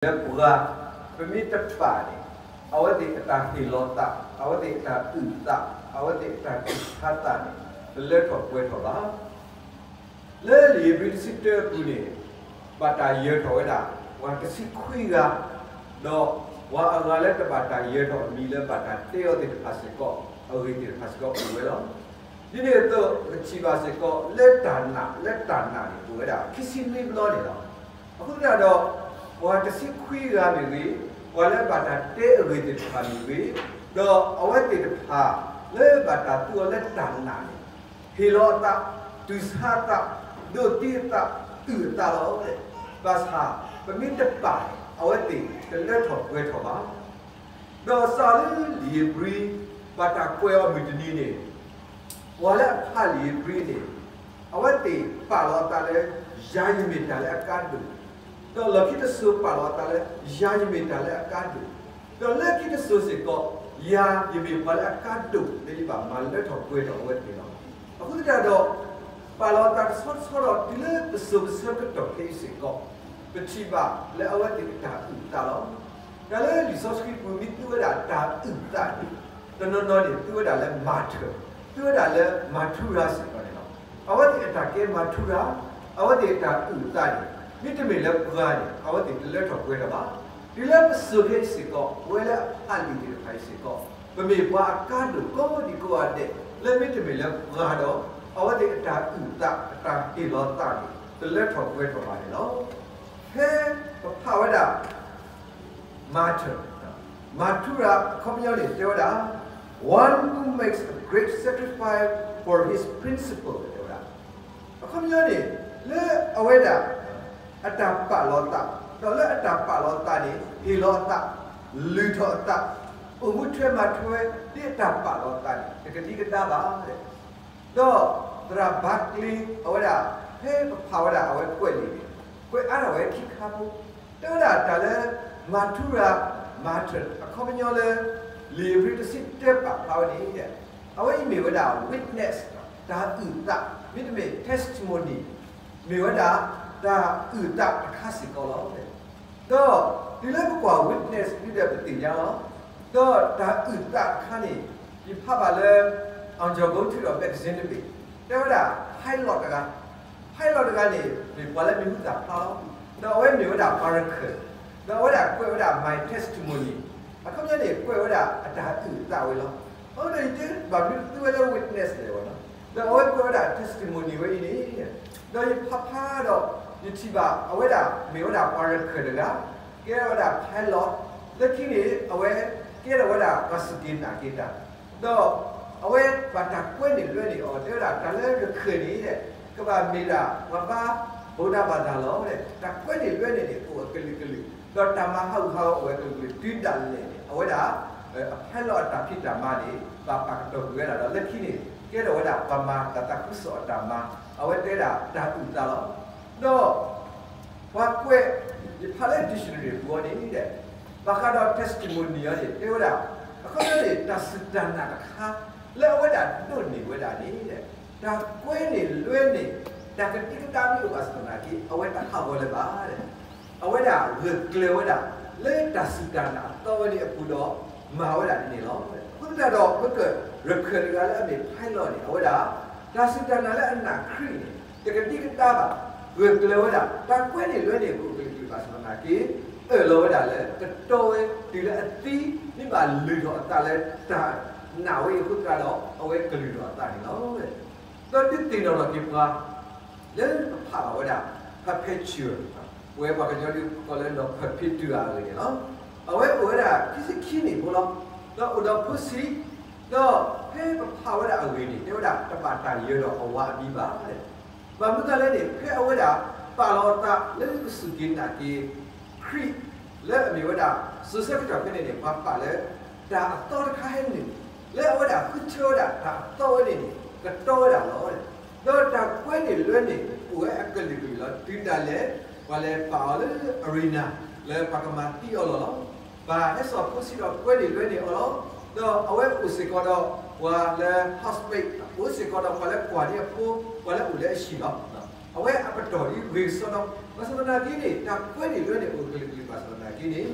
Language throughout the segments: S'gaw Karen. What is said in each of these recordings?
မ့တမ့ၢ်လၢပှၤ, ပမ့ၢ်တပာ်န့ၣ်, အဝဲသ့ၣ်အတၢ်ဟ့ၣ်လီၤသး, အဝဲသ့ၣ်အတၢ်အုၣ်သး, အဝဲသ့ၣ်အတၢ်တူၢ်ဆါသးန့ၣ် တလၢထီၣ်ပှဲၤထီၣ်ဘၣ်. လၢလံာ်ဧ့ၤဘြံၤတဆံတၢအပူၤန့ၣ်, ဘၣ်တၢ်ယၢၤထီၣ်ဝဲဒၣ် ပှၤတဆံခွံဂၤ, ဒီးပှၤအဂၤလၢတဘၣ်တၢ်ယၢၤထီၣ်အမံၤလၢဘၣ်တၢ်တဲအီၤသ့ၣ်တဖၣ်စ့ၢ်ကီး အဂ့ၢ်သ့ၣ်တဖၣ်စ့ၢ်ကီးအိၣ်ဝဲလီၤ. ဒ်န့ၣ်အသိး ပထံၣ်ဘၣ်စ့ၢ်ကီး လၢတၢ်နာ်, လၢတၢ်နာ်န့ၣ်အိၣ်ဝဲဒၣ်ခံဆံနွံဘျီန့ၣ်လီၤ. အဃိသတးဒီး ပှၤတဆံခွံဂၤမ့ၢ်ဂ့ၤ, ပှၤလၢဘၣ်တၢ်တဲအဂ့ၢ်သ့ၣ်တဖၣ်မ့ၢ်ဂ့ၤ, ဒီးအဝဲသ့ၣ်တဖၣ်လၢဘၣ်တၢ်သူအီၤလၢတၢ်နာ်န့ၣ် ဟ့ၣ်လီၤအသး, တူၢ်ဆါအသး, ဒိးသံအသး, အုၣ်အသးလီၤ. ဘၣ်ဆၣ် ပမ့ၢ်တပာ်န့ၣ် အဝဲသ့ၣ်တလၢထီၣ်ပှဲၤထီၣ်ဘၣ်. ဒီးစးလၢလံာ်ဧ့ၤဘြံၤ ဘၣ်တၢ်ကွဲးအီၤမုၢ်တနံၤန့ၣ်, ပှၤလၢအဖးလံာ်ဧ့ၤဘြံၤန့ၣ် အဝဲသ့ၣ်ပာ်လီၤအသးလၢ ယၤယမ့ၢ်တၢ်လၢအကါဒိၣ်, ဒီးလီၢ်ခံတစိၤပာ်လီၤအသးလၢ ယၤယမ့ၢ်တၢ်လၢအကါဒိၣ်, ဒီးလၢခံတစိၤစ့ၢ်ကီး ယၤယမ့ၢ်ပှၤလၢအကါဒိၣ်လၢယဘၣ်မၤလၢထီၣ်ပှဲၤထီၣ်အဝဲသ့ၣ်လီၤ. အဃိသတးဒီး ပာ်လီၤအသးတဆီတဆီဒီး တုၤလၢပစိၤပဆၢကတီၢ်ခဲအံၤစ့ၢ်ကီး ပထံၣ်ဘၣ်လၢအဝဲသ့ၣ်အတၢ်အုၣ်အသးလီၤ. တၢ်လၢလံာ်စီဆှံပူၤမ့ၢ်သူဝဲဒၣ်တၢ်အုၣ်အသးန့ၣ် တနီၤနီၤန့ၣ် သူဝဲဒၣ်လၢ martyr, သူဝဲဒၣ်လၢ မၤထူရၤစ့ၢ်ကီးန့ၣ်လီၤ. အဝဲသ့ၣ်အတၢ်ကဲမၤထူရၤ, အဝဲသ့ၣ်အတၢ်အုၣ်အသးန့ၣ် မ့တမ့ၢ်လၢပှၤန့ၣ် အဝဲသ့ၣ်တလၢထီၣ်ပှဲၤထီၣ်ဘၣ်. တုၤလၢပစိၤခဲအံၤစ့ၢ်ကီး ပဝဲလၢအဖးလံာ်သ့ၣ်တဖၣ်အံၤစ့ၢ်ကီး ပမ့ၢ်ပှၤအကါဒိၣ်ကိးဒံကိးဂၤဒဲး လၢမ့တမ့ၢ်လၢပှၤဒီး အဝဲသ့ၣ်အတၢ်အုၣ်အသး အတၢ်ဟ့ၣ်လီၤသးန့ၣ် တလၢထီၣ်ပှဲၤထီၣ်ဘၣ်န့ၣ်လီၤ. ဖဲပဖးဝဲဒၣ် martyr, မၤထူရၤအခီပညီန့ၣ် တဲဝဲဒၣ် one who makes a great sacrifice for his principle တဲဝဲဒၣ်. အခီပညီန့ၣ် လၢအဝဲဒၣ် အတၢ်ပာ်လီၤသး, ဒီးလၢအတၢ်ပာ်လီၤသးန့ၣ် ဟ့ၣ်လီၤအသး, လုၢ်ထီၣ်အသး, အိၣ်မူထွဲမၤထွဲ ဒ်အတၢ်ပာ်လီၤသးန့ၣ် တကဒံကဒါဘၣ်. ဒီးသရၣ်ဘၤကျ့ အဝဲဒၣ် ဖဲပဖးဝဲဒၣ်အဝဲကွဲးလံာ်န့ၣ် ကွဲးအါထီၣ်ဝဲခံခါဖိ, တဲဝဲဒၣ်တၢ်လၢ မၤထူရၤ martyr အခီပညီလၢ လံာ်ဧ့ၤဘြံၤတဆံတၢပာ်ဖျါဝဲန့ၣ် အဝဲအံၤမ့ၢ်ဝဲဒၣ် witness တၢ်အုၣ်သး မ့တမ့ၢ် testimony မ့ၢ်ဝဲဒၣ် တၢ်အုၣ်သးတခါစ့ၢ်ကီးလီၤ. ဒီးတုၤလၢပကွၢ် witness ဒ်ဒီးပသ့ၣ်ညါလီၤ. ဒီးတၢ်အုၣ်သးတခါန့ၣ် ယဖးဘၣ်လၢ အောင်ကျော်ဘုန်းထွေးဒီး magazine တဘ့ၣ် တဲဝဲဒၣ် pilot တဂၤ pilot တဂၤန့ၣ် မ့ၢ်ပှၤလၢမံၤဟူသၣ်ဖျါလီၤ. ဒီးအဝဲမ့ၢ်ဝဲဒၣ်ပှၤရခၢၣ်, ဒီးအဝဲဒၣ်ကွဲးဝဲဒၣ် my testimony အခီပညီန့ၣ် ကွဲးဝဲဒၣ်အတၢ်အုၣ်အသးဝဲလီၤ. အဃိဒီးယတဲဘၣ်မနုၤသူဝဲလၢ witness လဲၣ်ဝဲလီၤ. ဒီးအဝဲကွဲးဝဲဒၣ် testimony ဝဲအံၤန့ၣ် ဒီးယဖးဖးဒီး ယထံၣ်ဘၣ်အဝဲဒၣ်မ့ၢ်ဝဲဒၣ်ပှၤရခၢၣ်တဂၤ, ကဲထီၣ်ဝဲဒၣ် pilot, လၢခံန့ၣ် အဝဲကဲထီၣ်ဝဲဒၣ်ပှၤစူၢ်က့ၤနာ်က့ၤတၢ်, ဒီးအဝဲဘၣ်တၢ်ကွဲန့ၢ်လွဲန့ၢ်အီၤ တဲဝဲဒၣ်တၢ်လၢရခၢၣ်န့ၣ် ကဘၣ်မ့ၢ်ဒၣ်ပှၤဘါ ဗုဒ္ဓဘာသာ လီၤ. တၢ်ကွဲန့ၢ်လွဲန့ၢ်န့ၣ် အိၣ်အကလုာ်ကလုာ်, ဒီးတၢ်မၤဟးဂူာ်ဟးဂီၤအိၣ်ဝဲကလုာ်ကလုာ် တုၤဒၣ်လဲာ်န့ၣ် အဝဲဒၣ် အ pilot အတၢ်ဖံးတၢ်မၤန့ၣ် ဘၣ်ပာ်ကတီၢ်ကွံာ်ဝဲဒၣ်ဒီး လၢခံန့ၣ် ကဲထီၣ်ဝဲဒၣ်ပှၤမၤတၢ်သးခုကစီၣ်အတၢ်မၤ, အဝဲတဲဒၣ်တၢ်အုၣ်သးလီၤ. ဒီးပှၤကွဲး, ယဖးလၢ dictionary ပူၤအီၤန့ၣ် ဘၣ်ဃးဒီး testimony အီၤန့ၣ် တဲဝဲဒၣ် အခီပညီန့ၣ် တၢ်စူၢ်တၢ်နာ်တခါ လၢအဝဲဒၣ်ဒိးန့ၢ်ဝဲဒၣ်န့ၣ် တၢ်ကွဲန့ၢ်လွဲန့ၢ် တၢ်ကဒံကဒါမ့ၢ်အိၣ်ဘၣ်ဆၣ်သနာ်က့ အဝဲတဟးဂီၤလၢၤဘၣ်. အဝဲဒၣ်ဂၢၢ်ကျၢၤဝဲဒၣ် လၢတၢ်စူၢ်တၢ်နာ်အသီဝဲန့ၣ်အပူၤဒီး မၤဝဲဒၣ်ဒ်န့ၣ်လီၤ. အဃိသတးဒီး ပကရခၢၣ်တဂၤလၢအမ့ၢ် pilot န့ၣ် အဝဲဒၣ် တၢ်စူၢ်တၢ်နာ်လၢအနာ်ခရံာ်န့ၣ် တကဒံကဒါဘၣ်, ဂၢၢ်ကျၢၤဝဲဒၣ် တၢ်ကွဲန့ၢ်လွဲန့ၢ်ကအိၣ်ကလုာ်ကလုာ်ဘၣ်ဆၣ်သနာ်က့ အၢၣ်လီၤဝဲဒၣ်လၢ ကတီဝဲတုၤလၢအသံ မ့ၢ်ဘၣ်လုၢ်ထီၣ်အသးလၢတၢ်နာ်ဝဲအံၤအဃိသတးဒီး အဝဲကလုၢ်ထီၣ်အသးန့ၣ်လီၤ. ဒီးဒုးသ့ၣ်နီၣ်ထီၣ်က့ၤပှၤ လၢပဖးဘၣ်ဝဲဒၣ် perpetual, ပဝဲပှၤကညီဒုးကိးလၢ နီၢ်ဖၢၣ်ဖ့တုၤအဂ့ၢ်န့ၣ်လီၤ. အဝဲအိၣ်ဝဲဒၣ်ခံဆံခံနံၣ်ဖိလီၤ. ဒီးအိၣ်ဒီးဖိဆံး, ဒီးဖဲပဖးဝဲဒၣ်အဂ့ၢ်န့ၣ် တဲဝဲဒၣ်တဘၣ်တၢ်ယၢၤဒီးအဝၤအမံၤဘၣ်. ဘၣ်မနုၤအဃိလဲၣ်န့ၣ် ဖဲအဝဲဒၣ်ပာ်လီၤအသးလၢကစူၢ်က့ၤနာ်က့ၤ ခရံာ်လၢအမ့ၢ်ဝဲဒၣ် စိၤဆၢကတီၢ်ဖဲန့ၣ်န့ၣ် ပှၤပာ်လၢ တၢ်အသီတခါဟဲနုာ်, လၢအဝဲဒၣ်ဃုထၢဝဲဒၣ်တၢ်အသီဝဲန့ၣ်န့ၣ် ကတီဝဲဒၣ်လီၤ. ဒီးတၢ်ကွဲန့ၢ်လွဲန့ၢ် အိၣ်ဝဲအကလုာ်ကလုာ်လီၤ. တုၤဒၣ်လဲာ် ပှၤလဲၤပာ်အီၤလၢ arena လၢပှၤကမၤသံအီၤလီၤလီၤ. ဘၣ်ဟဲစိာ်ဖိဆံးဒီးကွဲန့ၢ်လွဲန့ၢ်အီၤလီၤ. ဒီးအဝဲအိၣ်စ့ၢ်ကီးဒီး ပှၤလၢ housemaid, အိၣ်စ့ၢ်ကီးဒီးပှၤလၢကွၢ်ဒံးအဖိ, ပှၤလၢအိၣ်လၢအဟံၣ်လီၤ. အဝဲအပတီၢ်ဒ်ဂ့ၤကစီဒီး ဘၣ်ဆၣ်သနာ်က့န့ၣ် တၢ်ကွဲးန့ၣ်လၢန့ၣ်အိၣ်ကလုာ်ကလုာ်ဘၣ်ဆၣ်သနာ်က့န့ၣ်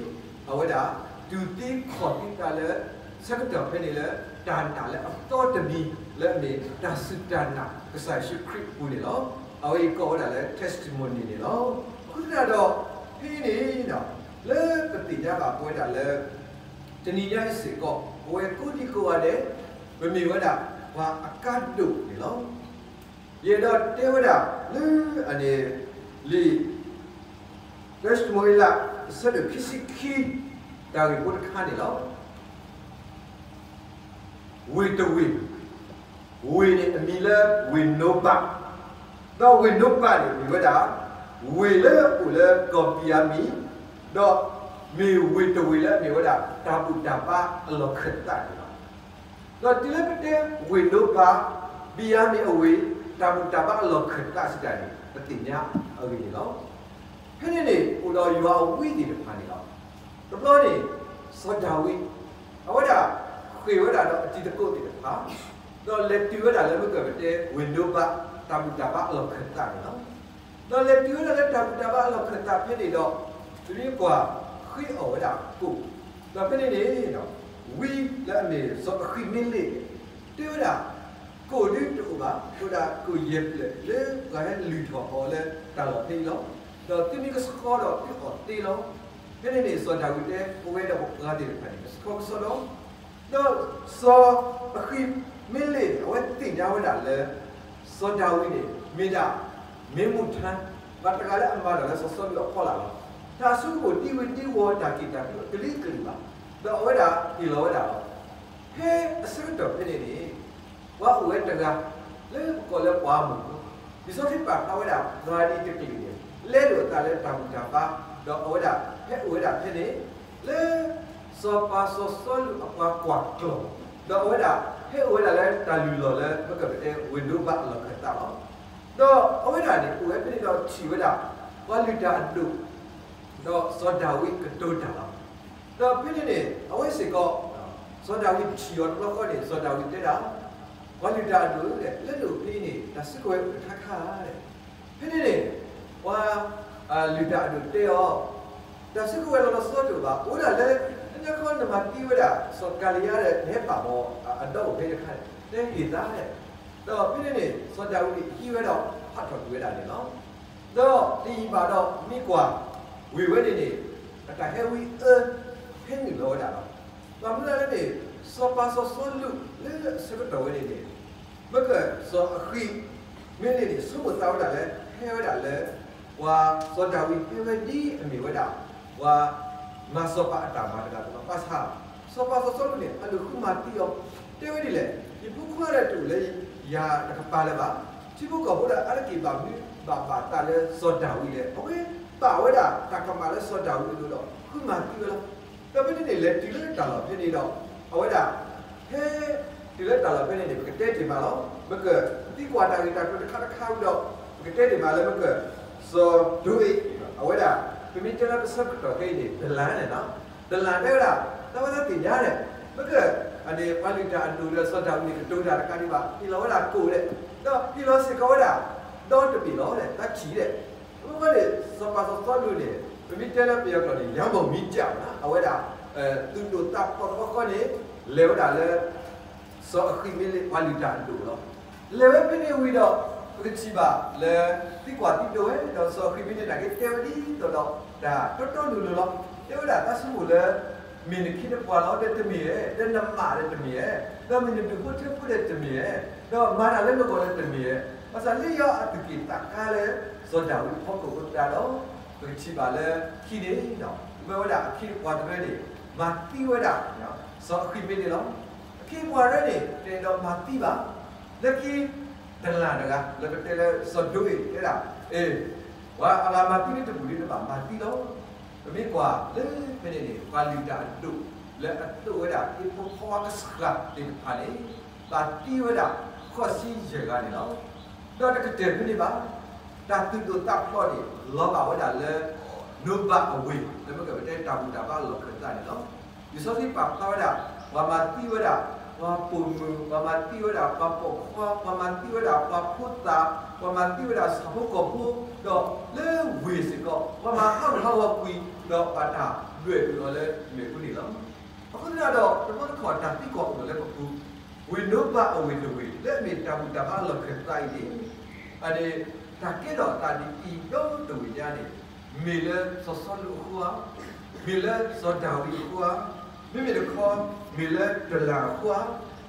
အဝဲဒၣ် တူၢ်သံခီၣ်သံသးလၢ ဆၢကတီၢ်ဖဲန့ၣ်လၢ တၢ်နာ်လၢအသီတမံၤလၢအမ့ၢ်တၢ်စူၢ်တၢ်နာ်ကစၢ်ယ့ၣ်ၡူးခရံာ်အပူၤန့ၣ်လီၤ. အဝဲအံၤကိးဝဲဒၣ်လၢ testimony န့ၣ်လီၤ. အဃိသတးဒီး ဖဲအံၤန့ၣ် လၢပသ့ၣ်ညါဘၣ်ပဝဲဒၣ်လၢ တနံၤညါအံၤစ့ၢ်ကီး ပဝဲကိးဒံကိးဂၤဒဲး ပမ့ၢ်ဝဲဒၣ် ပှၤအကါဒိၣ်န့ၣ်လီၤ. ယအဲၣ်ဒိးတဲဝဲဒၣ်လၢအန့ၣ် လံာ် တၢၡမူၤအ့လး အဆၢဒိၣ်ခံဆံခံ တၢ်ဂ့ၢ်ဖိတခါန့ၣ်လီၤ. ဝ့ၢ်တဝ့ၢ်, ဝ့ၢ်န့ၣ်အမံၤလၢဝ့ၢ်နိဘး, ဒီးဝ့ၢ်နိဘးန့ၣ်မ့ၢ်ဝဲဒၣ် ဝ့ၢ်လၢအအိၣ်လၢကီၢ်ဘံၣ်ယၤမံၣ်, ဒီးမ့ၢ်ဝ့ၢ်တဝ့ၢ်လၢအမ့ၢ်ဝဲဒၣ် တၢ်ဘူၣ်တၢ်ဘါအလီၢ်ခၢၣ်သးန့ၣ်လီၤ. ဒီးတုၤလၢပတဲဝ့ၢ်နိဘး, ဘံၣ်ယၤမံၣ်အဝ့ၢ်, တၢ်ဘူၣ်တၢ်ဘါအလီၢ်ခၢၣ်သးစံးတၢ်န့ၣ် ပသ့ၣ်ညါအဂ့ၢ်န့ၣ်လီၤ. ဖဲန့ၣ်န့ၣ် အိၣ်ဒီးယွၤအဝံသ့ၣ်တဖၣ်န့ၣ်လီၤ. တဘျီန့ၣ် စီၤဒၤဝံး အဝဲဒၣ်ဃ့ၢ်ဝဲဒၣ်ဒီးအတံၤသကိးသ့ၣ်တဖၣ်, ဒီးလဲၤတုၤဝဲဒၣ်လၢမ့ၢ်ကပတဲဝ့ၢ်နိဘး တၢ်ဘူၣ်တၢ်ဘါအလီၢ်ခၢၣ်သးန့ၣ်လီၤ. ဒီးလဲၤတုၤဝဲဒၣ်လၢတၢ်ဘူၣ်တၢ်ဘါအလီၢ်ခၢၣ်သးဖဲန့ၣ်ဒီး ပမ့ၢ်ကွၢ်ဃ့အီၣ်ဝဲဒၣ်ကိၣ်, ဒီးဖဲန့ၣ်န့ၣ် ဝံလၢအမ့ၢ်စီၤအဃံမ့လ့း တဲဝဲဒၣ် ကိၣ်ဒုတအိၣ်ဘၣ်, အိၣ်ဒၣ်ကိၣ်ယဲၢ်ဖျၢၣ်လၢပှၤဟဲလုၢ်ထီၣ်အီၤလၢတၢ်လီၢ်ဖဲအံၤလီၤ. ဒီးသုမ့ၢ်ကဆှီဒီးသုအီၣ်သ့လီၤ. ဖဲန့ၣ်န့ၣ် စီၤဒၤဝံးတဲ ပဝဲဒီးပှၤသ့ၣ်တဖၣ်န့ၣ် ကဆှီကဆှီလီၤ. ဒီးစီၤအဃံမ့လ့းန့ၣ် အဝဲသ့ၣ်ညါဝဲဒၣ်လၢ စီၤဒၤဝံးန့ၣ် မ့ၢ်ဒၣ် မ့ၢ်မုၢ်ထါ ပှၤတဂၤလၢအမၤတၢ်လၢစီၤစီလူးအဖီလာ်လီၤ. တၢ်ဆိကမိၣ်ဒံဝ့ၤဒံဝီၤတၢ်က့ၣ်တၢ်ကလုၢ်အကလုာ်ကလုာ်ဘၣ်. ဒီးအဝဲဒၣ်ဟ့ၣ်လီၤဝဲဒၣ်လီၤ. ဖဲအဆၢကတီၢ်ဖဲန့ၣ်န့ၣ် ပှၤအိၣ်ဝဲတဂၤ လၢပကိးလၢပှၤမုၣ်ဖိ, လံာ်စီဆှံပာ်ဖျါဝဲဒၣ် ပှၤဒ်တကလုာ်န့ၣ် လဲလိာ်အသးလၢတၢ်ဘူၣ်တၢ်ဘါ, ဒီးအဝဲဒၣ်ဟဲအိၣ်ဝဲဒၣ်ဖဲန့ၣ် လၢ စီၤပၤစီၤစီလူးအပှၤကွၢ်ကျီၢ်, ဒီးအဝဲဒၣ်ဟဲအိၣ်ဝဲဒၣ်လၢတၢ်လုၢ်လီၢ်လၢ ပကပတဲဝ့ၢ်နိဘးအလီၢ်ခၢၣ်သးလီၤ. ဒီးအဝဲဒၣ်န့ၣ် အိၣ်ဝဲဖဲန့ၣ်ဒီးထံၣ်ဝဲဒၣ် ပှၤလုၢ်တၢ်အဒိၣ် ဒီးစီၤဒၤဝံးကတိၤတၢ်လီၤ. ဒီးဖဲန့ၣ်န့ၣ် အဝဲစ့ၢ်ကီး စီၤဒၤဝံးထံၣ်အီၤတဘျီဃီန့ၣ် စီၤဒၤဝံးတဲဒၣ် ပှၤလုၢ်တၢ်အဒိၣ်ဧၢ, လၢနအိၣ်ဖဲအံၤန့ၣ် တၢ်စုကဝဲၤအိၣ်တခါခါဧါ. ဖဲန့ၣ်န့ၣ် ပှၤ လုၢ်တၢ်အဒိၣ်တဲအီၤ, တၢ်စုကဝဲၤလီၤလီၤဆီဆီတအိၣ်ဘၣ်, အိၣ်ဒၣ်လၢ နခီနမၤသံဝဲဒၣ် စီၤကၤလံယါဒီး နဟဲပာ်မီၤအဒီအိၣ်ဖဲတခါန့ၣ် တဲဟ့ၣ်သးန့ၣ်. ဒီးဖဲန့ၣ်န့ၣ် စီၤဒၤဝံးန့ၣ်ဟံးဝဲဒီး ဟးထီၣ်ကွံာ်ဝဲဒၣ်န့ၣ်လီၤ. ဒီးတယံာ်ဘၣ်ဒီး မ့ၢ်ကွၢ် ဝ့ၢ်ဝဲန့ၣ်န့ၣ် အတၢ်ဟဲဝံအၢ ဟဲနုာ်လီၤဝဲဒၣ်လီၤ. ဘၣ်မနုၤလဲၣ်န့ၣ် စီၤပၤစီၤစီလူးလၢအဆၢကတီၢ်ဝဲန့ၣ်န့ၣ် မ့ၢ်ကစီၤအဃံမ့လ့းန့ၣ် ဆိကမိၣ်သးဝဲဒၣ်လၢ ဟဲဝဲဒၣ်လၢ ပှၤစီၤဒၤဝံးတဲဝဲဒ်အမ့ၢ်ဝဲဒၣ် ပှၤမၤစီၤပၤအတၢ်မၤတဂၤန့ၣ်လီၤ. ဘၣ်ဆၣ် စီၤပၤစီၤစီလူးန့ၣ် အလိၣ်ဃုမၤသံအီၤ တဲဝဲဒ်လဲၣ်, ယဖိခွါဒီးတအိၣ်လၢယၤတကပၤလၢၤဘၣ်. ထံဖိကီၢ်ဖိဒီးအါတက့ၢ်ဘၣ်မနုၤဘၣ်ဘၣ်သးလၢစီၤဒၤဝံးလဲၣ်. အဝဲပာ်ဝဲဒၣ်တၢ်ကမၣ်လၢစီၤဒၤဝံးအလိၤဒီး ဃုမၤသံဝဲလီၤ. ဒီးဖဲန့ၣ်န့ၣ် လဲၤတုၤလၢတၢ်လီၢ်ဖဲန့ၣ်ဒီး အဝဲဒၣ် ဟဲတုၤလၢတၢ်လီၢ်ဖဲန့ၣ်န့ၣ် ပကတဲတ့ၢ်မးလီၤ. မ့ၢ်ကသံကွၢ်တၢ်ဂ့ၢ်တၢ်ကျိၤတခါတခါဝံၤဒီး ပကတဲတ့ၢ်မးလၢမ့ၢ်က စီၤဒိအ့း အဝဲဒၣ် ပမ့ၢ်တဲလၢပဆၢကတီၢ်ခဲအံၤန့ၣ် ဒလၣ်န့ၣ်လီၤ. ဒလၣ်တဲဝဲဒၣ် တၢ်ဝဲဒၣ်သ့ၣ်ညါန့ၣ် မ့ၢ်က အန့ၣ် ပှၤလုၢ်တၢ်အဒိၣ်ဒီးစီၤဒၤဝံးန့ၣ် ကတိၤတၢ်တကးဒံးဘၣ် ဟ့ၣ်လီၤဝဲဒၣ်ကိၣ်ဒီး ဒီးဟ့ၣ်လီၤစ့ၢ်ကီးဝဲဒၣ် ဒီတဘ့ၣ်လီၤ တၢ်ထံၣ်ဒီး အဃိန့ၣ် စီၤပၤစီၤစီလူးန့ၣ် ပမ့ၢ်တဲလၢပယီၤကျိာ်န့ၣ် ယၤမီၢ်မံကၢ်မး အဝဲဒၣ် သူၣ်ဒိၣ်သးဖျိးတဘျီဃီန့ၣ် လဲၤဝဲဒၣ်လၢ စီၤအဃံမ့လ့း ပှၤလုၢ်တၢ်အဒိၣ်လီၤ. လဲၤဝဲဖဲန့ၣ်ဝံၤဒီး ပကထံၣ်ဘၣ်လၢ သံကွၢ်သံဒိးဝဲ ဒီးစီၤအဃံမ့လ့းန့ၣ်က့ တဲဝဲဒ်သိးဒီး တၢ်တီတီလိၤလိၤလီၤ. တဲဝဲဒၣ်တၢ်ဆိကမိၣ်လၢ မ့ၢ်နခ့နပှၤလီၤဒီးတမ့ၢ်ဧါ, ဒီးနမးဒီးတမ့ၢ်ဧါ, ဒီးမ့ၢ်နဒူၣ်ဖိထၢဖိဒီးတမ့ၢ်ဧါ, ဒီးမၤတၢ်လၢနဂီၢ်ဒီးတမ့ၢ်ဧါ. ဘၣ်ဆၣ်လၢယွၤအသူၣ်က့ၣ်သးကါလၢ စီၤဒၤဝံးအဖီခိၣ်အဃိသတးဒီး ပကထံၣ်ဘၣ်လၢခံန့ၣ် မ့ၢ်ဝဲဒၣ်အခ့အပှၤတရၢန့ၣ် မၤသံဝဲဒၣ် စီၤအဃံမ့လ့းလီၤ. အခ့အပှၤတရၢန့ၣ် တအဲၣ်ဒိးမၤသံဘၣ်. လၢခံ ဒလၣ်တဂၤ လၢပတဲလၢစီၤဒိအ့းတဲဒၣ် အ့ ပှၤအဂၤမၤသံန့ၣ်တဘူၣ်ဒံး နဘၣ်မၤသံလီၤ. ပမ့ၢ်ကွၢ်လၢဖဲန့ၣ်န့ၣ် ပှၤလုၢ်တၢ်အဒိၣ် လၢအသိးဝဲဒၣ် ဟံၣ်ဖိဃီဖိကစှၤသ့ၣ်တဖၣ်န့ၣ် ဘၣ်သံဝဲဒၣ် ဃိးဆံယဲၢ်ဂၤန့ၣ်လီၤ. ဒီးတကတၢၢ်ဖဲန့ၣ်ဘၣ် တၢ်သူၣ်ဒိၣ်သးဖျိးန့ၣ် လီၤဘၣ်ဝဲဒၣ်လၢ နိဘးအဝ့ၢ် လၢမ့ၢ်ကပတဲတၢ်ဘူၣ်တၢ်ဘါအလီၢ်ခၢၣ်သးန့ၣ်လီၤ. လံာ်စီဆှံပာ်ဖျါဝဲဒၣ် ပှၤမၤသံဝဲဒၣ် ပှၤပိာ်မုၣ်, ပှၤမၤသံဝဲဒၣ် ပှၤပိာ်ခွါ, ပှၤမၤသံဝဲဒၣ် ပှၤဖိသၣ်, ပှၤမၤသံဝဲဒၣ်ဆၣ်ဖိကီၢ်ဖိ, ဒီးလၢဝ့ၢ်စ့ၢ်ကီး ပှၤမၤဟးဂူာ်ဟးဂီၤကွံာ်, ဒီးဘၣ်တၢ်ဒွဲၣ်အီၤလၢမ့ၣ်အူန့ၣ်လီၤ. အဃိသတးဒီး တဘျီတခီၣ်တၢ်သံကွၢ်အိၣ်လၢပပူၤ, ဝ့ၢ်နိဘးအဝ့ၢ်တဝ့ၢ် လၢအမ့ၢ်တၢ်ဘူၣ်တၢ်ဘါလီၢ်ခၢၣ်သးအံၤန့ၣ်, အန့ၣ် တၢ်ကဲထီၣ်သးဒ်အံၤဒီတဝ့ၢ်ညါန့ၣ်, မ့ၢ်လၢစီၤစီလူးအဃိဧါ, မ့ၢ်လၢစီၤဒၤဝံးအဃိဧါ, မ့မ့ၢ်တခီ မ့ၢ်လၢတလၣ်အဃိဧါ,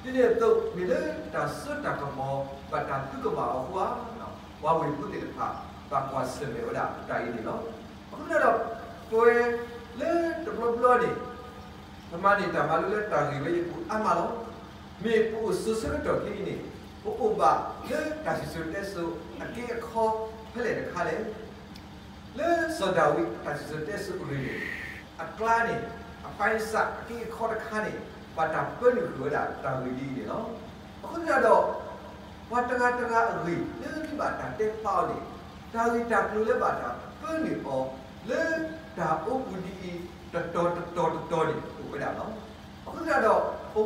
ဒ်န့ၣ်အသိး မ့ၢ်လၢတၢ်စိတၢ်ကမီၤ ဘၣ်တၢ်သုကမၣ်အီၤအဃိဧါ, ပှၤဝ့ၢ်ဖိသ့ၣ်တဖၣ် ဘၣ်ကွၢ်ဆၢၣ်မဲာ်ဝဲဒၣ်တၢ်အံၤန့ၣ်လီၤ. အဃိသတးဒီး ပဝဲလၢတဘျီဘျီန့ၣ် ပမၤန့ၢ်တၢ်မၤလိလၢတၢ်ဂ့ၢ်ဝဲအံၤအပူၤအါမးလီၤ. မ့ၢ်ပအိၣ်ဆိးဆၢကတီၢ်ခဲအံၤန့ၣ် ပအိၣ်ဘၣ်လၢတၢ်စံၣ်စိၤတဲစိၤအက့အခီဖဲလဲၣ်တခါလဲၣ်. လၢစီၤဒၤဝံးတၢ်စံၣ်စိၤတဲစိၤအဂ့ၢ်န့ၣ် အကျါန့ၣ် အပိုင်းစ အက့အခီတခါန့ၣ် ဘၣ်တၢ်ပၢနုာ်ဃုာ်ဝဲဒၣ်တၢ်ဂ့ၢ်ဒ်အံၤန့ၣ်လီၤ. အဃိသတးဒီး ပှၤတဂၤတဂၤအဂ့ၢ်လၢမ့ၢ်ဘၣ်တၢ်တဲဖျါအီၤန့ၣ် တၢ်ဂ့ၢ်တၢ်ကျိၤလၢဘၣ်တၢ်ပၢနုာ်အီၤ လၢတၢ်အိပူၤဒ်အံၤ တတီၤတတီၤတတီၤန့ၣ် အိၣ်ဝဲဒၣ်လီၤ. အဃိသတးဒီး ပ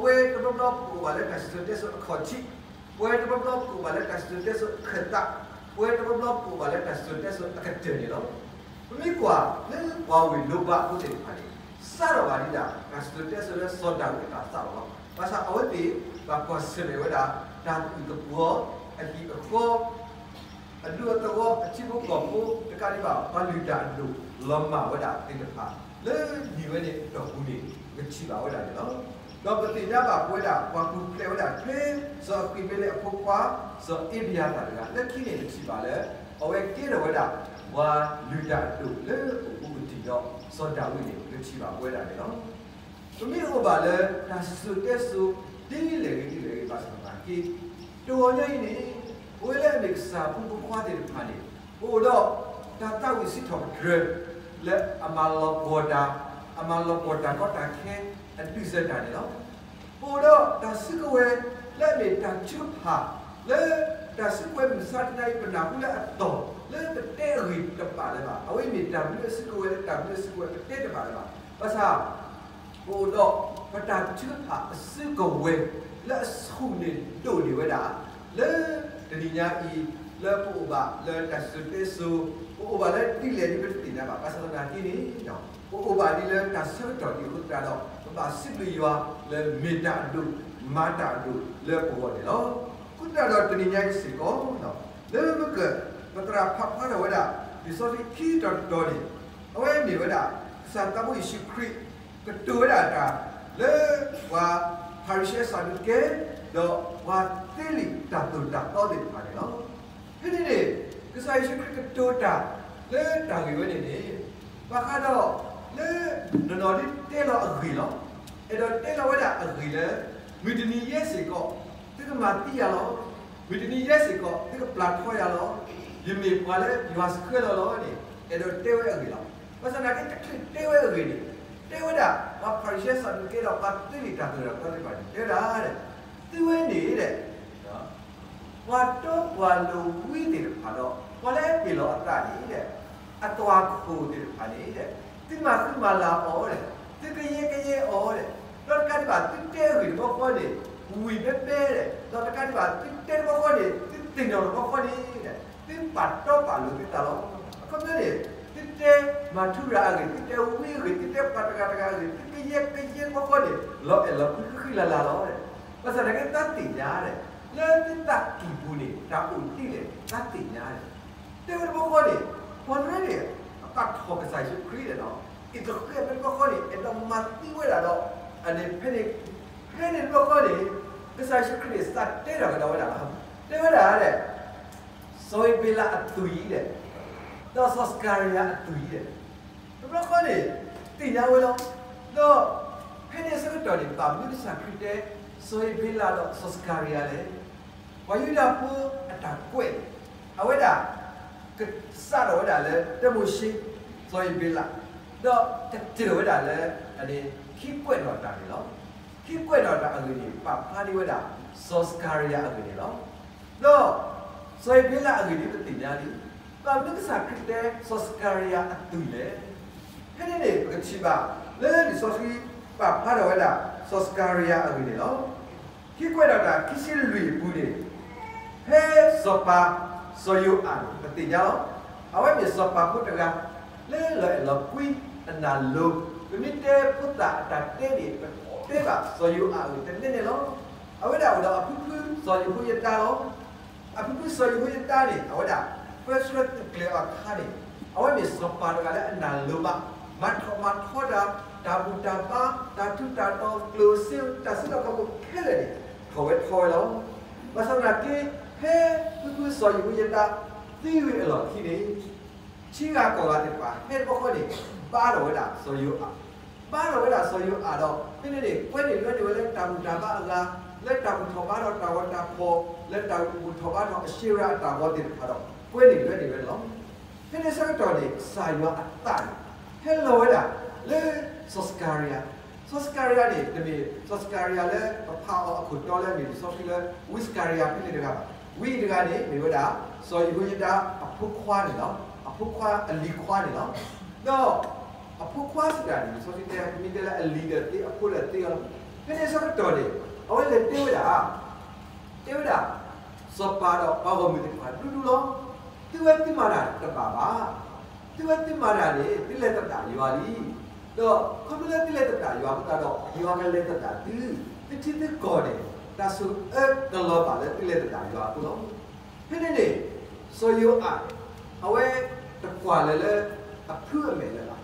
ဝဲတဘျီဘျီပကအိၣ်ဘၣ်လၢတၢ်စံၣ်စိၤတဲစိၤအခီၣ်ထံး, ပဝဲတဘျီဘျီပကအိၣ်ဘၣ်လၢတၢ်စံၣ်စိၤတဲစိၤအခၢၣ်သး, ပဝဲတဘျီဘျီပကအိၣ်ဘၣ်လၢတၢ်စံၣ်စိၤတဲစိၤအကတၢၢ်န့ၣ်လီၤ. ပမ့ၢ်ကွၢ်လၢပှၤဝ့ၢ်နိဘးအဃိသ့ၣ်တဖၣ်န့ၣ် စးထီၣ်ဘၣ်ဒ်ဒၣ် တၢ်စံၣ်စိၤတဲစိၤလၢစီၤဒၤဝံးအတၢ်စးထီၣ်လီၤ. ဘၣ်ဆၣ်အဝဲသ့ၣ် ဘၣ်ကွၢ်ဆၢၣ်မဲာ်ဝဲဒၣ် တၢ်သူၣ်အုးသးအုး အဟံၣ်အဃီ အဒူအသဝီ အထံဖိကီၢ်ဖိ တကးဒံးဘၣ် ပှၤလုၢ်တၢ်အဒိၣ်လီၤမၢ်ဝဲဒၣ်သ့ၣ်တဖၣ် လၢနံၤဝဲန့ၣ်အတီၢ်ပူၤန့ၣ် ပကထံၣ်ဘၣ်ဝဲဒၣ်န့ၣ်လီၤ. ဒီးပသ့ၣ်ညါဘၣ်ပဝဲဒၣ် ပှၤပူၤဖျဲးဝဲဒၣ်ဖဲ စီၤအဃံးဘ့လ့အဖိခွါ စီၤအ့ဘယၤသၣ်တဂၤ လၢခံန့ၣ်ပထံၣ်ဘၣ်လၢ အဝဲကဲထီၣ်ဝဲဒၣ် ပှၤလုၢ်တၢ်အဒိၣ်လၢအအိၣ်ဘူးကတံာ်ဒီး စီၤဒၤဝံးန့ၣ် ပကထံၣ်ဘၣ်ဝဲဒၣ်န့ၣ်လီၤ. ပမ့ၢ်အိၣ်ဘၣ်လၢတၢ်စံၣ်စိၤတဲစိၤ ဒ်လဲၣ်ဂ့ၤဒ်လဲၣ်ဂ့ၤ ဘၣ်ဆၣ်သနာ်က့ တဂီၤညါအံၤန့ၣ် ပဝဲလၢအမ့ၢ်ကစၢ်ဖိဖိခွါသ့ၣ်တဖၣ်န့ၣ် ပအိၣ်ဒီးတၢ်သးဝံၣ်စံးထီၣ်ပတြၢၤ လၢအမၤလီၤပှီၢ်တၢ်, အမၤလီၤပှီၢ်တၢ်ကီတၢ်ခဲ အဒုးစၢၤတၢ်န့ၣ်လီၤ. ပအိၣ်ဒီးတၢ်စုကဝဲၤ လၢအမ့ၢ်တၢ်ထုကဖၣ် လၢတၢ်စုကဝဲၤမုၢ်မဆါတနံၤအံၤ ပနၢ်ဟူလၢအတီၢ် လၢပတဲအဂ့ၢ်တဘၣ်လၢၤဘၣ်. အဝဲမ့ၢ်တၢ်ဘျုးအစုကဝဲၤလၢတၢ်ဘျုးအစုကဝဲၤ ပတဲတဘၣ်လၢၤဘၣ်. ဘၣ်ဆၣ် ပအိၣ်ဒီးပတၢ်ထုကဖၣ်အစုကဝဲၤ လၢအဆူၣ်န့ၢ်ဒိၣ်န့ၢ်ဝဲဒၣ် လၢတနံၤညါအံၤ လၢပအိၣ်ဘၣ်လၢတၢ်စံၣ်စိၤတဲစိၤ, ပအိၣ်ဘၣ်လၢဒ်လဲၣ်ဒ်ပတသ့ၣ်ညါဘၣ်. ဘၣ်ဆၣ်သနာ်က့န့ၣ် ပအိၣ်ဘၣ်ဒ်လၢတၢ်ဆၢကတီၢ်ဒ်အဃိသတးဒီး ပဘၣ်စံးဘျုးယွၤလၢမ့ၢ်တၢ်အဒိၣ်မၤတၢ်အဒိၣ်လၢပဂီၢ်န့ၣ်လီၤ. အဃိသတးဒီးတနံၤညါအံၤစ့ၢ်ကီး လၢပက ပသရၣ်ဖးဖျါထီၣ်ဝဲဒၣ် လံာ်စီဆှံခံတီၤတတီၤန့ၣ် အဝဲမ့ၢ်ဝဲဒၣ် ကစၢ်သးဘိယ့ၣ်ၡူးခရံာ် ကတိၤဝဲဒၣ်တၢ် လၢပှၤဖၤရံၤၡဲ စၤဒူးကဲ ဒီးပှၤသ့လံာ်တၢ်သိၣ်တၢ်သီသ့ၣ်တဖၣ်န့ၣ်လီၤ. ဖဲန့ၣ်န့ၣ် ကစၢ်ယ့ၣ်ၡူးခရံာ်ကတိၤတၢ် လၢတၢ်ဂ့ၢ်ဝဲန့ၣ်န့ၣ် ဘၣ်ဃးဒီး လၢ နီၢ်နီၢ်ဒ်တဲလီၤအဂ့ၢ်လီၤ. အဲၣ်ဒိးတဲလီၤဝဲဒၣ်အဂ့ၢ်လၢ မုၢ်တနံၤယဲစ့ၢ်ကီး သုကမၤသံယၤလီၤ. မုၢ်တနံၤယဲစ့ၢ်ကီး သုကပျၢ်ထီယၤလီၤ. ယမ့ၢ်ပှၤလၢယွၤဆှၢလီၤလီၤန့ၣ် အဲၣ်ဒိးတဲဝဲအဂ့ၢ်လီၤ. ဘၣ်ဆၣ်သနာ်က့ တချုးတဲဝဲအဂ့ၢ်န့ၣ် တဲဝဲဒၣ် ပှၤဖၤရံၤၡဲ စၤဒူးကဲ ဒီးပှၤသ့လံာ်တၢ်သိၣ်တၢ်သီသ့ၣ်တဖၣ်န့ၣ် တဲဝဲဒၣ် သုဝဲန့ၣ်ဒီး ပှၤတီပှၤလိၤဝံသ့ၣ်တဖၣ်ဒီး ပှၤလၢအဟ့ၣ်လီၤအသးန့ၣ်ဒီး အသွၣ်ခိၣ်သ့ၣ်တဖၣ်န့ၣ်ဒီး သုမၤဃံမၤလၤအီၤဒီး သုကယဲကယဲအီၤဒီး ဒီးတကးဒံးဘၣ်သုတဲအဂ့ၢ်တဘျီဃီန့ၣ် ဝံၤဘဲဘဲဒီး ဒီးတကးဒံးဘၣ်သုတဲတဘျီဃီန့ၣ် သုသ့ၣ်နီၣ်တဘျီဃီန့ၣ်ဒီး သုပာ်တီပာ်လိၤသုသးလီၤ. အခီပညီန့ၣ် သုတဲမၤထူရၤအဂ့ၢ် သုတဲဝံအဂ့ၢ် သုတဲပှၤတဂၤတဂၤအဂ့ၢ် သုကယဲကယဲတဘျီဃီန့ၣ် လီၤအဲၣ်လီၤကွံဃံဃံလၤလၤလီၤ. ဘၣ်ဆၣ်သနာ်က့ သးသ့ၣ်ညါဒီး လၢသုသးကံၢ်ပူၤန့ၣ် တၢ်အိၣ်ဒ်လဲၣ် သးသ့ၣ်ညါဒီး တဲဝဲတဘျီဃီန့ၣ် ပှၤတဂၤန့ၣ် အပာ်ထီၣ်ကစၢ်ယ့ၣ်ၡူးခရံာ်ဒီး အံၤတဃဲၣ်ဖဲတဘျီဃီန့ၣ် အဲၣ်ဒိးမၤသံဝဲဒၣ်ဒီး အန့ၣ်ဖဲန့ၣ် ဖဲန့ၣ်တဘျီဃီန့ၣ် ကစၢ်ယ့ၣ်ၡူးခရံာ်န့ၣ် စးတဲဒီးကဒီးဝဲဒၣ်လီၤ. တဲဝဲဒၣ်ဒီး စီၤအ့ဘ့လးအသွံၣ်ဒီး ဒီးစီၤစကၤရယၤအသွံၣ်ဒီး တဘျီဃီန့ၣ် သ့ၣ်ညါဝဲလီၤ. ဒီးဖဲန့ၣ်အဆၢကတီၢ်န့ၣ် ဘၣ်မနုၤကစၢ်ခရံာ်တဲ စီၤအ့ဘ့လးဒီးစီၤစကၤရယၤလဲၣ်. ပှၤယူဒၤဖိအတၢ်ကွဲးန့ၣ် အဝဲဒၣ် ကစးထီၣ်ဝဲဒၣ်လၢ တၢမိၤၡ့ စီၤအ့ဘ့လး ဒီးကတၢၢ်ဝဲဒၣ်လၢ အန့ၣ် ခံကွဲးနီၣ်တၢ်န့ၣ်လီၤ. ခံကွဲးနီၣ်တၢ်အဂ့ၢ်န့ၣ် ပာ်ဖျါန့ၢ်ဝဲဒၣ် စီၤစကၤရယၤအဂ့ၢ်န့ၣ်လီၤ. ဒီး စီၤအ့ဘ့လးအဂ့ၢ်ဒ်ပသ့ၣ်ညါလံ. ဘၣ်မနုၤကစၢ်ခရံာ်တဲ စီၤစကၤရယၤအသွံၣ်လဲၣ်. ဖဲန့ၣ်န့ၣ် ပကထံၣ်ဘၣ် လၢလံာ်စီဆှံပာ်ဖျါထီၣ်ဝဲဒၣ် စီၤစကၤရယၤအဂ့ၢ်န့ၣ်လီၤ. ခံကွဲးနီၣ်တၢ်ခံဆံလွံၢ်အပူၤန့ၣ် ဖဲစီၤပၤ စီၤယိၤအၤန့ၣ် ပသ့ၣ်ညါလီၤ. အဝဲမ့ၢ်စီၤပၤဖိတဂၤ လၢလီၤအဲၣ်လီၤကွံ အနၢ်လိၤ, ပမ့ၢ်တဲဖိသၣ်အတၢ်တဲန့ၣ် ပတဲဘၣ်စီၤယိၤအၤအံၤတန့ၢ်န့ၣ်လီၤ. အဝဲဒၣ်အိၣ်ဒီးအဖုဖုစီၤယဟိယဒၤလီၤ. အဖုဖုစီၤယဟိယဒၤန့ၣ် အဝဲဒၣ် ပၢဆှၢသုးကျဲၤအီၤအခါန့ၣ် အဝဲမ့ၢ်စီၤပၤတဂၤလၢအနၢ်လိၤဘၣ်, မၤထီၣ်မၤထီတၢ်, တၢ်ဘူၣ်တၢ်ဘါ, တၢ်ထူးတၢ်တီၤ, ကျိၣ်စ့, တၢ်စုလီၢ်ခီၣ်ခိၣ်ခဲလၢာ်န့ၣ် ထီၣ်ဝဲထီဝဲလီၤ. ဘၣ်ဆၣ်သနာ်က့ ဖဲဖုဖုစီၤယဟိယဒၤ သံဝံၤအလီၢ်ခံန့ၣ် ထံဂၤကီၢ်ဂၤသ့ၣ်တဖၣ် ဟဲတဘျီဃီန့ၣ် ဘါထီၣ်ဝဲဒၣ်စီၤယိၤအၤ, ဘါထီၣ်ဝဲဒၣ်စီၤယိၤအၤဒီး ဖဲန့ၣ်န့ၣ် ကွဲန့ၢ်လွဲန့ၢ်ဝဲလၢတၢ်ဘူၣ်တၢ်ဘါအဂၤ, လၢတၢ်ဘူၣ်ထီၣ်ဘါထီၣ်တၢ်ဂီၤတၢ်ဖီၣ်, လၢတၢ်ဘူၣ်ထီၣ်ဘါထီၣ်အရှ့ရၤအတၢ်ဂီၤသ့ၣ်တဖၣ်ဒီး ကွဲန့ၢ်လွဲန့ၢ်ဝဲန့ၣ်လီၤ. ဖဲန့ၣ်ဆၢကတီၢ်န့ၣ် ကစၢ်ယွၤအသးန့ၣ် ဟဲလီၤဝဲဒၣ်လၢစီၤစကၤရယၤ, စီၤစကၤရယၤန့ၣ် တမ့ၢ်စီၤစကၤရယၤလၢပဖးအီၤအခိၣ်တီလၢအမ့ၢ်လံာ်စီဆှံလၢ ဝံစကၤရယၤဖဲန့ၣ်တဂၤဘၣ်. ဝံအံၤတဂၤန့ၣ် မ့ၢ်ဝဲဒၣ် စီၤယဟိယဒၤအဖိခွါန့ၣ်လီၤ. အဖိခွါအလံၤခွါန့ၣ်လီၤ. ဒီးအဖိခွါစံးတၢ်န့ၣ် လံာ်စီဆှံတဲ ပမ့ၢ်တဲလၢအလံၤဒီးသ့အဖိဒီးသ့အီၤလီၤ. ဖဲန့ၣ်ဆၢကတီၢ်န့ၣ် အဝဲလဲၤတဲဝဲဒၣ် တဲဝဲဒၣ် စီၤပၤဒီးပှၤဂီၢ်မုၢ်သ့ၣ်တဖၣ်ဒူဒူလီၤ. သုဝဲသုမၤတၢ်တဘၣ်ဘၣ်. သုဝဲသုမၤတၢ်န့ၣ် သုလဲၤသဒၣ်ယွၤလံ. ဒီးခီဖျိလၢသုလဲၤသဒၣ်ယွၤအဃိသတးဒီး ယွၤကလဲၤသဒၣ်သု, သုထံသုကီၢ်န့ၣ် တၢ်ဆိၣ်အၢကလီၤဘၣ်လၢသုလဲၤသဒၣ်ယွၤအဃိလီၤ. ဖဲန့ၣ်န့ၣ် စီၤယိၤအၤန့ၣ် အဝဲတကွၢ်လၢၤလၢအဖုအမဲာ်လၢၤဘၣ်,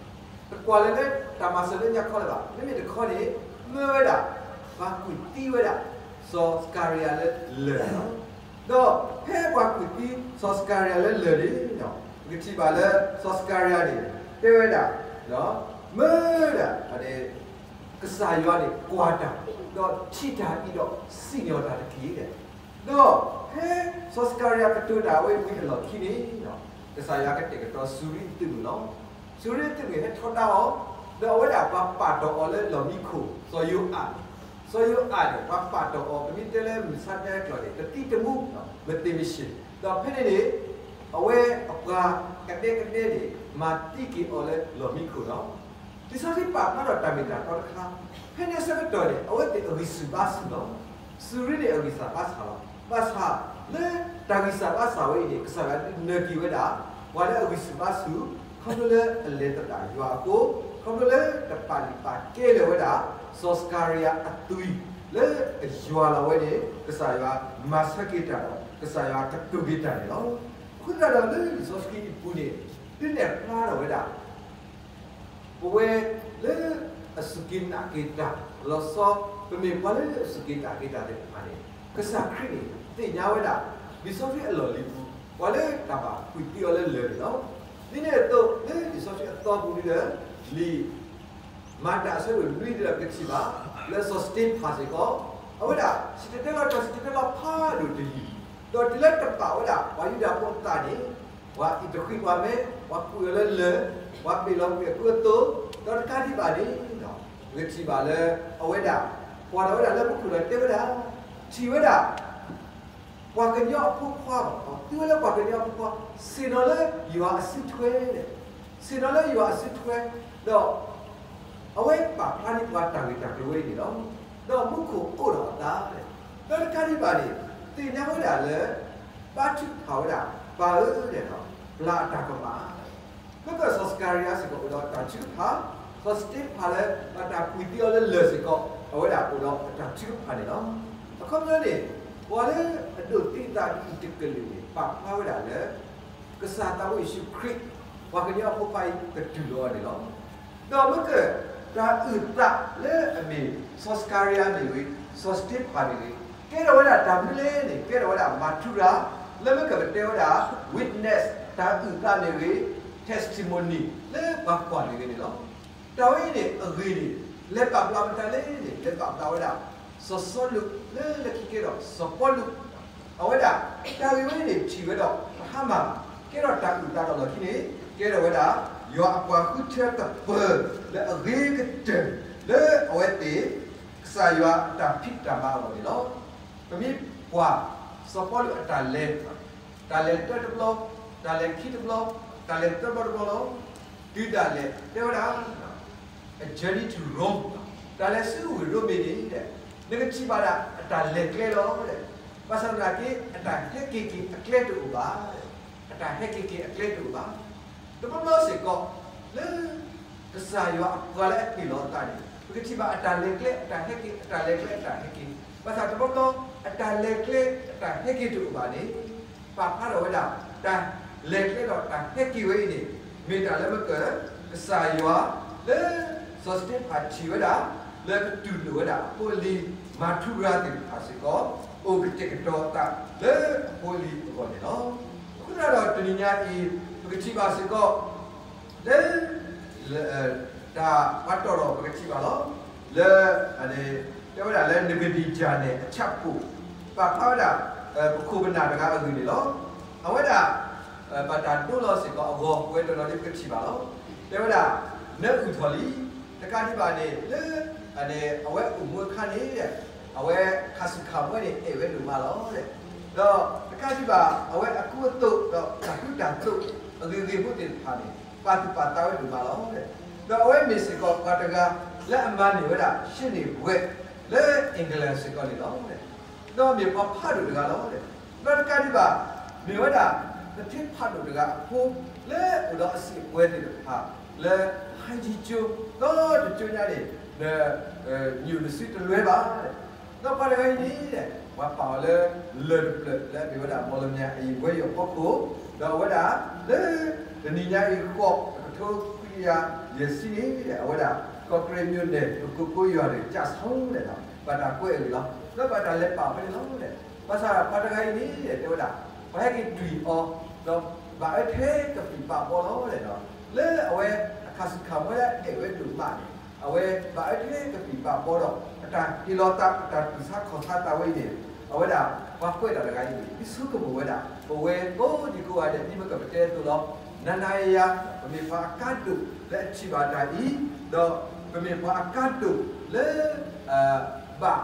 တကွၢ်လၢၤလၢတၢ်မၤစၢၤလၢညါခီလၢၤဘၣ်. မ့မ့ၢ်တခီန့ၣ် မၢဝဲဒၣ် ပှၤကူၣ်သံဝဲဒၣ် စီၤစကၤရယၤလၢလၢၢ်န့ၣ်လီၤ. ဒီးဖဲပှၤကူၣ်သံစီၤစကၤရယၤလၢလၢၢ်န့ၣ် ပကထံၣ်ဘၣ်လၢစီၤစကၤရယၤန့ၣ် တဲဝဲဒၣ် မၢဒၣ် ကစၢ်ယွၤန့ၣ်ကွၢ်တၢ်, ဒီးထံၣ်တၢ်အံၤဒီးစံၣ်ညီၣ်တၢ်တက့ၢ်. ဒီးဖဲစီၤစကၤရယၤကတိၤတၢ်ဝဲဝံၤအလီၢ်ခံန့ၣ် ကစၢ်ယွၤကတဲာ်ကတီၤစူၤရံအသုးမုၢ်လီၤ. စူၤရံအသုးမုၢ်ဟဲထီဒါအီၤ, ဒီးအဝဲဒၣ်ပှၤပာ်တီၢ်အီၤလၢလီၢ်မံခိၣ် စီၤယိၤအၤန့ၣ်, စီၤယိၤအၤန့ၣ် ပှၤပာ်တီၢ်အီၤ ပမ့ၢ်တဲလၢမုၢ်ဆါတၢ်ကျိာ်န့ၣ် တသံတမူ မသ့ၣ်မ့ၢ်ရှ့ၣ်, ဒီးဖဲန့ၣ်န့ၣ် အဝဲအပှၤကဒဲကဒဲန့ၣ် မၤသံက့ၤအီၤလၢလီၢ်မံခိၣ်လီၤ. လံာ်စီဆှံပာ်ဖျါထီၣ်တၢ်မ့ၢ်တၢ်တီတခါ, ဖဲန့ၣ်ဆၢကတီၢ်န့ၣ် အဝဲသ့ၣ်အဂံၢ်ဆူၣ်ဘါဆူၣ်လီၤ. စူၤရံန့ၣ်အဂံၢ်စၢ်ဘါစၢ်လီၤ. ဘၣ်ဆၣ်လၢတၢ်ဂံၢ်စၢ်ဘါစၢ်ဝဲအံၤန့ၣ် ကစၢ်ယွၤဒုးနၢၤက့ၤဝဲဒၣ် ပှၤလၢအဂံၢ်ဆူၣ်ဘါဆူၣ် ခီဖျိလၢအလဲၤသဒၣ်ယွၤအဃိ, ခီဖျိလၢတပာ်လုၢ်ပာ်ကဲလၢၤဝဲဒၣ် စီၤစကၤရယၤအသွံၣ် လၢအယွၤလီၤဝဲန့ၣ် ကစၢ်ယွၤမၤဆၢက့ၤတၢ်ဒီး ကစၢ်ယွၤကတိၤက့ၤတၢ်န့ၣ်လီၤ. အဃိသတးဒီးလၢလံာ်စီဆှံအပူၤန့ၣ် ဒုးနဲၣ်ဖျါထီၣ်ဝဲဒၣ် ပဝဲလၢအစူၢ်က့ၤနာ်က့ၤတၢ်လီၤဆီ, ပမ့ၢ်ပှၤလၢအစူၢ်က့ၤနာ်က့ၤတၢ်သ့ၣ်တဖၣ်န့ၣ် ကစၢ်ခရံာ်န့ၣ် သ့ၣ်ညါဝဲဒၣ် လံာ်စီဆှံအလီၢ်လံၤပူၤ ပှၤလၢတၢ်ဘၣ်ကွံာ်သံအီၤလၢလၢၢ်န့ၣ်လီၤ. ဒ်န့ၣ်အသိး လၢလံာ်စီဆှံအသီပူၤဒ်လၢ လံာ် မၤတၢ်အဆၢဒိၣ်နွံဒ်ဒီးပကထံၣ်ဘၣ် လၢစီၤစတ့ဖၣ်စ့ၢ်ကီး အဝဲဒၣ် စံၣ်တဲၤတဲလီၤတၢ်စံၣ်တဲၤတဲလီၤဖးဒိၣ်တယုၢ်, ဒီးတုၤလၢတဘၣ်ဝဲဒၣ် ပှၤယူဒၤဖိအသးန့ၣ် ပှၤအံးတဃံးပှၤမဲ, ပှၤကွံာ်အီၤလၢလၢၢ်, ပှၤပ့ၢ်လီၤကွံာ်အကုအသိး, ဒီးတကးဒံးဘၣ်န့ၣ် ပကထံၣ်ဘၣ်လၢ အဝဲဒၣ် ကွၢ်ထီၣ်ဝဲဒၣ်လၢမူခိၣ်ဒီးတဲဝဲဒၣ်, ထံၣ်ဝဲဒၣ် ပှၤကညီအဖိခွါဘၣ်, သံဝဲလၢပှၤကညီအဖိခွါ, ဆ့ၣ်နီၤလၢယွၤအစုထွဲ, ဆ့ၣ်နီၤလၢယွၤအစုထွဲ, ဒီး အဝဲပာ်ဖျါန့ၢ်ပှၤတၢ်ဂ့ၢ်တၢ်ကျိၤဝဲအံၤန့ၣ်လီၤ. ဒီးမူခိၣ်အိၣ်ဒီးအသး, ဒီးတကးဒံးဘၣ်န့ၣ် သ့ၣ်ညါဝဲဒၣ်လၢ ဘါထုကဖၣ်ဝဲဒၣ် ပၢ်ဧၢ, ပျၢ်အတၢ်ကမၣ်, မ့ၢ်ကစီၤစကၤရယၤစ့ၢ်ကီးအိၣ်ဒီးတၢ်ထုကဖၣ်, စီၤစတ့ဖၣ်လၢ ဘၣ်တၢ်ကွံာ်သံအီၤလၢလၢၢ်စ့ၢ်ကီး အဝဲဒၣ်အိၣ်ဒီးအတၢ်ထုကဖၣ်န့ၣ်လီၤ. အခီပညီန့ၣ် ပှၤလၢအဒိးသံအသးဒ်အံၤတကလုာ်န့ၣ် ပာ်ဖျါဝဲဒၣ်လၢ ကစၢ်သးဘိယ့ၣ်ၡူးခရံာ် ပှၤကညီအဖိခွါအံၤကတုၤလီၤန့ၣ်လီၤ. ဒီးမ့ၢ်က တၢ်အုၣ်သးလၢအမ့ၢ် စီၤစကၤရယၤမ့ၢ်ဂ့ၤ, စီၤစတ့ဖၣ်မ့ၢ်ဂ့ၤ, ကဲထီၣ်ဝဲဒၣ်တၢ်မနုၤလဲၣ်န့ၣ် ကဲထီၣ်ဝဲဒၣ် martyr, လၢမ့ၢ်ကပတဲဝဲဒၣ် witness တၢ်အုၣ်သးမ့ၢ်ဂ့ၤ, testimony လၢပှၤကွၢ်မ့ၢ်ဂ့ၤန့ၣ်လီၤ. တၢ်ဝဲအံၤန့ၣ် အဂ့ၢ်န့ၣ် လဲၤပာ်ဖျါမတၤလဲၣ်န့ၣ် လဲၤပာ်ဖျါဝဲဒၣ် စီၤစီလူး လၢလၢခံကဲထီၣ် စီၤပီလူး အဝဲဒၣ် တၢ်ဂ့ၢ်ဝဲန့ၣ် ထံၣ်ဝဲဒီးတဟါမၢ်ဘၣ်, ကဲထီၣ်တၢ်အုၣ်သးဒီးလီၢ်ခံန့ၣ် ကဲထီၣ်ဝဲဒၣ် ယွၤအပှၤဃုထၢသပၢၤလၢအဂ့ၤကတၢၢ် လၢအဝဲသ့ၣ် ကစၢ်ယွၤအတၢ်ဖံးတၢ်မၤအဂီၢ်န့ၣ်လီၤ. ပမ့ၢ်ကွၢ် စီၤပီလူးအတၢ်လဲၤ, တၢ်လဲၤတၢတဘျီ, တၢ်လဲၤခံတဘျီ, တၢ်လဲၤသၢဘျီတဘျီလီၤ. တုၤဒၣ်လဲာ် တဲဝဲဒၣ် A journey to Rome, တၢ်လဲၤဆူဝ့ၢ်ရိမ့ၤန့ၣ် နကထံၣ်ဘၣ်ဒၣ်အတၢ်လဲၤကျဲလီၤ. ဘၣ်ဆၣ်သနာ်က့ အတၢ်ဟဲက့ၤက့ၤအကျဲတအိၣ်ဘၣ်. တၢ်ဟဲက့ၤက့ၤအကျဲတအိၣ်ဘၣ်. တဘျီဘျီစ့ၢ်ကီး လၢ ကစၢ်ယွၤအပှၤလၢအဟ့ၣ်လီၤအသးန့ၣ် ပကထံၣ်ဘၣ်အတၢ်လဲၤကျဲအတၢ်ဟဲက့ၤ အတၢ်လဲၤကျဲအတၢ်ဟဲက့ၤ, ဘၣ်ဆၣ်တဘျီဘျီ အတၢ်လဲၤကျဲအတၢ်ဟဲက့ၤတအိၣ်ဘၣ်န့ၣ် ပာ်ဖျါထီၣ်ဝဲဒၣ် တၢ်လဲၤကျဲဒီးတၢ်ဟဲက့ၤဝဲအံၤန့ၣ် မ့ၢ်တၢ်လၢမ့ၢ်က ကစၢ်ယွၤ လၢ စီၤစတ့ဖၣ်ထံၣ်ဝဲဒၣ် လၢကတူၢ်လိာ်ဝဲဒၣ်အဖိအလံၤ မၤထူရၤသ့ၣ်တဖၣ်စ့ၢ်ကီး အိၣ်ကတဲာ်ကတီၤအသးလၢအဖိအလံၤအဂီၢ်န့ၣ်လီၤ. အဃိသတးဒီးတနံၤညါအံၤ ပကထံၣ်ဘၣ်စ့ၢ်ကီး လၢ တၢ်ပှၤတီၢ်ထီၣ်ပကထံၣ်ဘၣ်လီၤ. လၢ တဲဝဲဒၣ်လၢ နဘူၤခၣ်နၤစၤရၤန့ၣ် အဆၣ်ဖိၣ် ပာ်ဖျါဝဲဒၣ် ပခိၣ်ပနၢ်တဂၤအဂ့ၢ်န့ၣ်လီၤ. အဝဲဒၣ် ဘၣ်တၢ်ဒိလီၤစ့ၢ်ကီးအဂီၢ် ပဝဲတနီၤဒ်ပကထံၣ်ဘၣ်လီၤ. တဲဝဲဒၣ် နအုၣ်ထီၣ်လံ, တကးဒံးဘၣ်န့ၣ် လၢ အဝဲအိၣ်မူအခါန့ၣ် အဝဲခါဆူၣ်ခါမွဲန့ၣ် အဲၣ်ဝဲဒိၣ်မးလီၤ. ဒီးတကးဒံးဘၣ် အဝဲအကူအသိး ဒီးတၢ်ကူတၢ်သိး အဂ့ၤဂ့ၤဖိသ့ၣ်တဖၣ်န့ၣ် ပာ်သူၣ်ပာ်သးဝဲဒိၣ်မးလီၤ. ဒီးအဝဲမ့ၢ်စ့ၢ်ကီးပှၤတဂၤ လၢအမၤန့ၢ်ဝဲဒၣ် ရှ့န့ၢ်ဘှဲး လၢ England စ့ၢ်ကီးန့ၣ်လီၤ. ဒီးမ့ၢ်ပှၤဖးဒိၣ်တဂၤလီၤ. ဒီးတကးဒံးဘၣ် မ့ၢ်ဝဲဒၣ် ပထံဖးဒိၣ်တဂၤအဖိ လၢအိၣ်ဒီးအစံာ်အပှဲၤသ့ၣ်တဖၣ် လၢ ဟါယံကၠိ ဒီးတကၠိညါန့ၣ် ညိၣ်နစုတလွဲဘၣ်. ဒီးပှၤတဂၤအံၤန့ၣ် ပှၤပာ်အီၤလၢ လၢၢ်တဖျၢၣ်လၢအမ့ၢ်ဝဲဒၣ် မီၣ်လမၠၤ အယံၤဝဲယီၢ်ဖီခိၣ်, ဒီးအဝဲဒၣ်လၢ တနံၤညါအံၤဃီ တကထိခွံကယၤယဲၢ်ဆံန့ၣ် အဝဲဒၣ် ကီၢ်ကရ့ၣ်မိၣ်နဲၣ် ပကိးကိးယွၤန့ၣ် ကၠၢ်ဆိလဲၣ်ဒီး ဘၣ်တၢ်ကွဲးအဂ့ၢ်လီၤ. ဒီးဘၣ်တၢ်လဲၤပာ်ဖဲန့ၣ်လီၤ. ဘၣ်ဆၣ်ပှၤတဂၤအံၤန့ၣ် တဲဝဲဒၣ် ပှၤဟဲက့ၤတွံၢ်အီၤ ဒီးဘၣ်အၢထဲကပံာ်ပာ်ဘီလီၤဒီး လၢအဝဲအခါဆူၣ်ခါမွဲလၢအဲၣ်ဝဲဒိၣ်မးန့ၣ် အဝဲဘၣ်အၢထဲကပံာ်ပာ်ဘီဒီး အတၢ်ဟ့ၣ်လီၤသး အတၢ်တူၢ်ဆါခီၣ်ဆါသးဝဲအံၤန့ၣ် အဝဲဒၣ်ပှၤကွဲးတၢ်တဂၤအံၤန့ၣ် ဒ်ဆိကမိၣ်ဝဲဒၣ် ပဝဲကိးဒံကိးဂၤဒဲး ဒ်မ့ၢ်ကပတဲအသိးလီၤ. နၤနၤယၤယၤ ပမ့ၢ်ပှၤအကါဒိၣ်လၢအထံၣ်ဘၣ်တၢ်အံၤ ဒီးပမ့ၢ်ပှၤအကါဒိၣ်လၢ ဘၣ်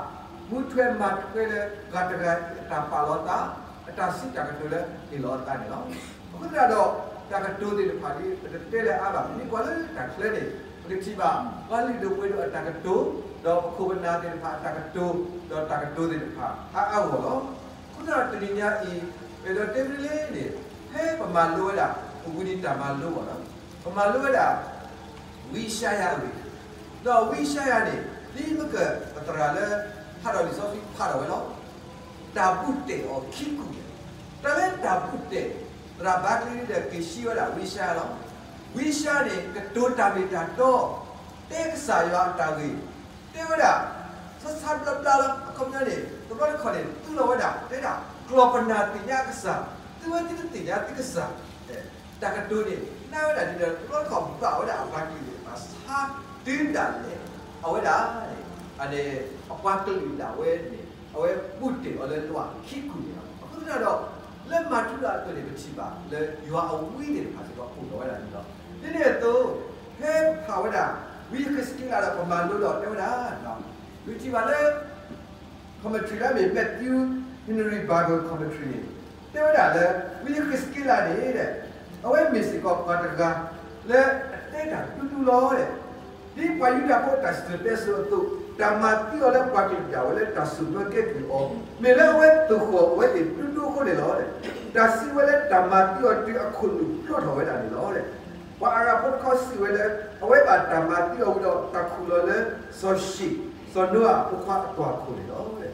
မူထွဲမၤထွဲလၢ ပှၤတဂၤအံၤအတၢ်ပာ်လီၤသး အတၢ်စံးတၢ်ကတိၤလၢဟ့ၣ်လီၤအသးန့ၣ်လီၤ. အဃိသတးဒီး တၢ်ကတိၤသ့ၣ်တဖၣ်ဒ် ပတတဲလၢအါဘၣ် ပမ့ၢ်ကွၢ်လၢတၢ်ချၢန့ၣ် ပကထံၣ်ဘၣ် ပှၤလုၢ်ဒိၣ်ပှ့ၤဒိၣ်အတၢ်ကတိၤ ဒီးပခိၣ်ပနၢ်သ့ၣ်တဖၣ်အတၢ်ကတိၤ ဒီးတၢ်ကတိၤသ့ၣ်တဖၣ်အါအါဂီၢ်ဂီၢ်လီၤ. အဃိသတးဒီးတနံၤညါအံၤ ပအဲၣ်ဒိးတဲဝဲဒ်လဲၣ်န့ၣ် ဖဲပမၤလိဝဲဒၣ် ပဝံနံၤတၢ်မၤလိအဂီၢ်လီၤ. ပမၤလိဝဲဒၣ် ဝံယၡါယၤအဂ့ၢ်, ဒီးဝံယၡါယၤန့ၣ် ဒ်မ့ၢ်ကပသရၣ်လၢ ဖးဒီးလံာ်စီဆှံဖးထီၣ်ဝဲလီၤ. တၢ်ဘူးတဲာ်အီၤခံကူာ်န့ၣ်, တၢ်လၢတၢ်ဘူးတဲာ် သရၣ်ဘါကျံဒီးက့ၤစံးဝဲဒၣ်ဝံယၡါယၤလီၤ. ဝံယၡါယၤန့ၣ် ကတိၤတၢ်မ့ၢ်တၢ်တီ တဲကစၢ်ယွၤအတၢ်ဂ့ၢ်, တဲဝဲဒၣ် ဆါဆါဘျါဘျါလီၤ. အခီပညီန့ၣ် တဘျီတခီၣ်န့ၣ် သူလီၤဝဲဒၣ် တဲဒၣ် ကျီၢ်ပနၢ်သ့ၣ်ညါအကစၢ်, သုဝဲသုတသ့ၣ်ညါသုကစၢ်, တၢ်ကတိၤန့ၣ် နၢ်ဝဲဒၣ်ဒ်ဒီး တဘျီတခီၣ်ဘၣ်ဝဲဒၣ်အပှၤကလုာ်သ့ၣ်တဖၣ်ဆါ တုၤဒၣ်လဲာ် အဝဲဒၣ် အပှၤကလုာ်ဒၣ်ဝဲန့ၣ် အဝဲဘူးတဲာ်အီၤလၢလီၢ်ခံကူာ်န့ၣ်လီၤ. အဃိသတးဒီး လၢမၤထူရၤအသိးန့ၣ် ပထံၣ်ဘၣ်လၢယွၤအဝံသ့ၣ်တဖၣ်စ့ၢ်ကီးအိၣ်ထီၣ်ဝဲဒၣ်န့ၣ်လီၤ. ဒ်န့ၣ်အသိး ဖဲပဖးဝဲဒၣ် ဝံယဃ့းစက့လးဒီးပမၤလိဒီးတဲဝဲဒၣ် ပထံၣ်ဘၣ်လၢ commentary လၢအမ့ၢ် Matthew Henry Bible Commentary န့ၣ် တဲဝဲဒၣ်လၢ ဝံယဃ့းစက့လးန့ၣ် အဝဲမ့ၢ်စ့ၢ်ကီးပှၤတဂၤ လၢအတဲတၢ်ဒူဒူလီၤ. ဒ်ပှၤယူဒၤဖိအတၢ်စံၣ်စိၤတဲစိၤအသိး တၢ်မၤသံအီၤလၢပှၤကလုာ်ဒၣ်ဝဲလၢတၢ်ဆိၣ်မၢကဲကုၢ်အီၤ မ့ၢ်လၢအဝဲသိၣ်ဃီၣ်အဝဲသ့ၣ်ဒူဒူအဃိန့ၣ်လီၤ. တၢ်စံးဝဲလၢတၢ်မၤသံအီၤတုၤအခိၣ်နူာ်ဖျိထီၣ်ဝဲဒၣ်န့ၣ်လီၤ. ပှၤအၤရၣ်ဖိတခီစံးဝဲလၢ အဝဲဘၣ်တၢ်မၤသံအီၤဝံၤဒီး တၢ်ခူၣ်လီၤလၢစီၤၡ့ၣ် စီၤနိအၤအဖိခွါအသွၣ်ခိၣ်န့ၣ်လီၤ.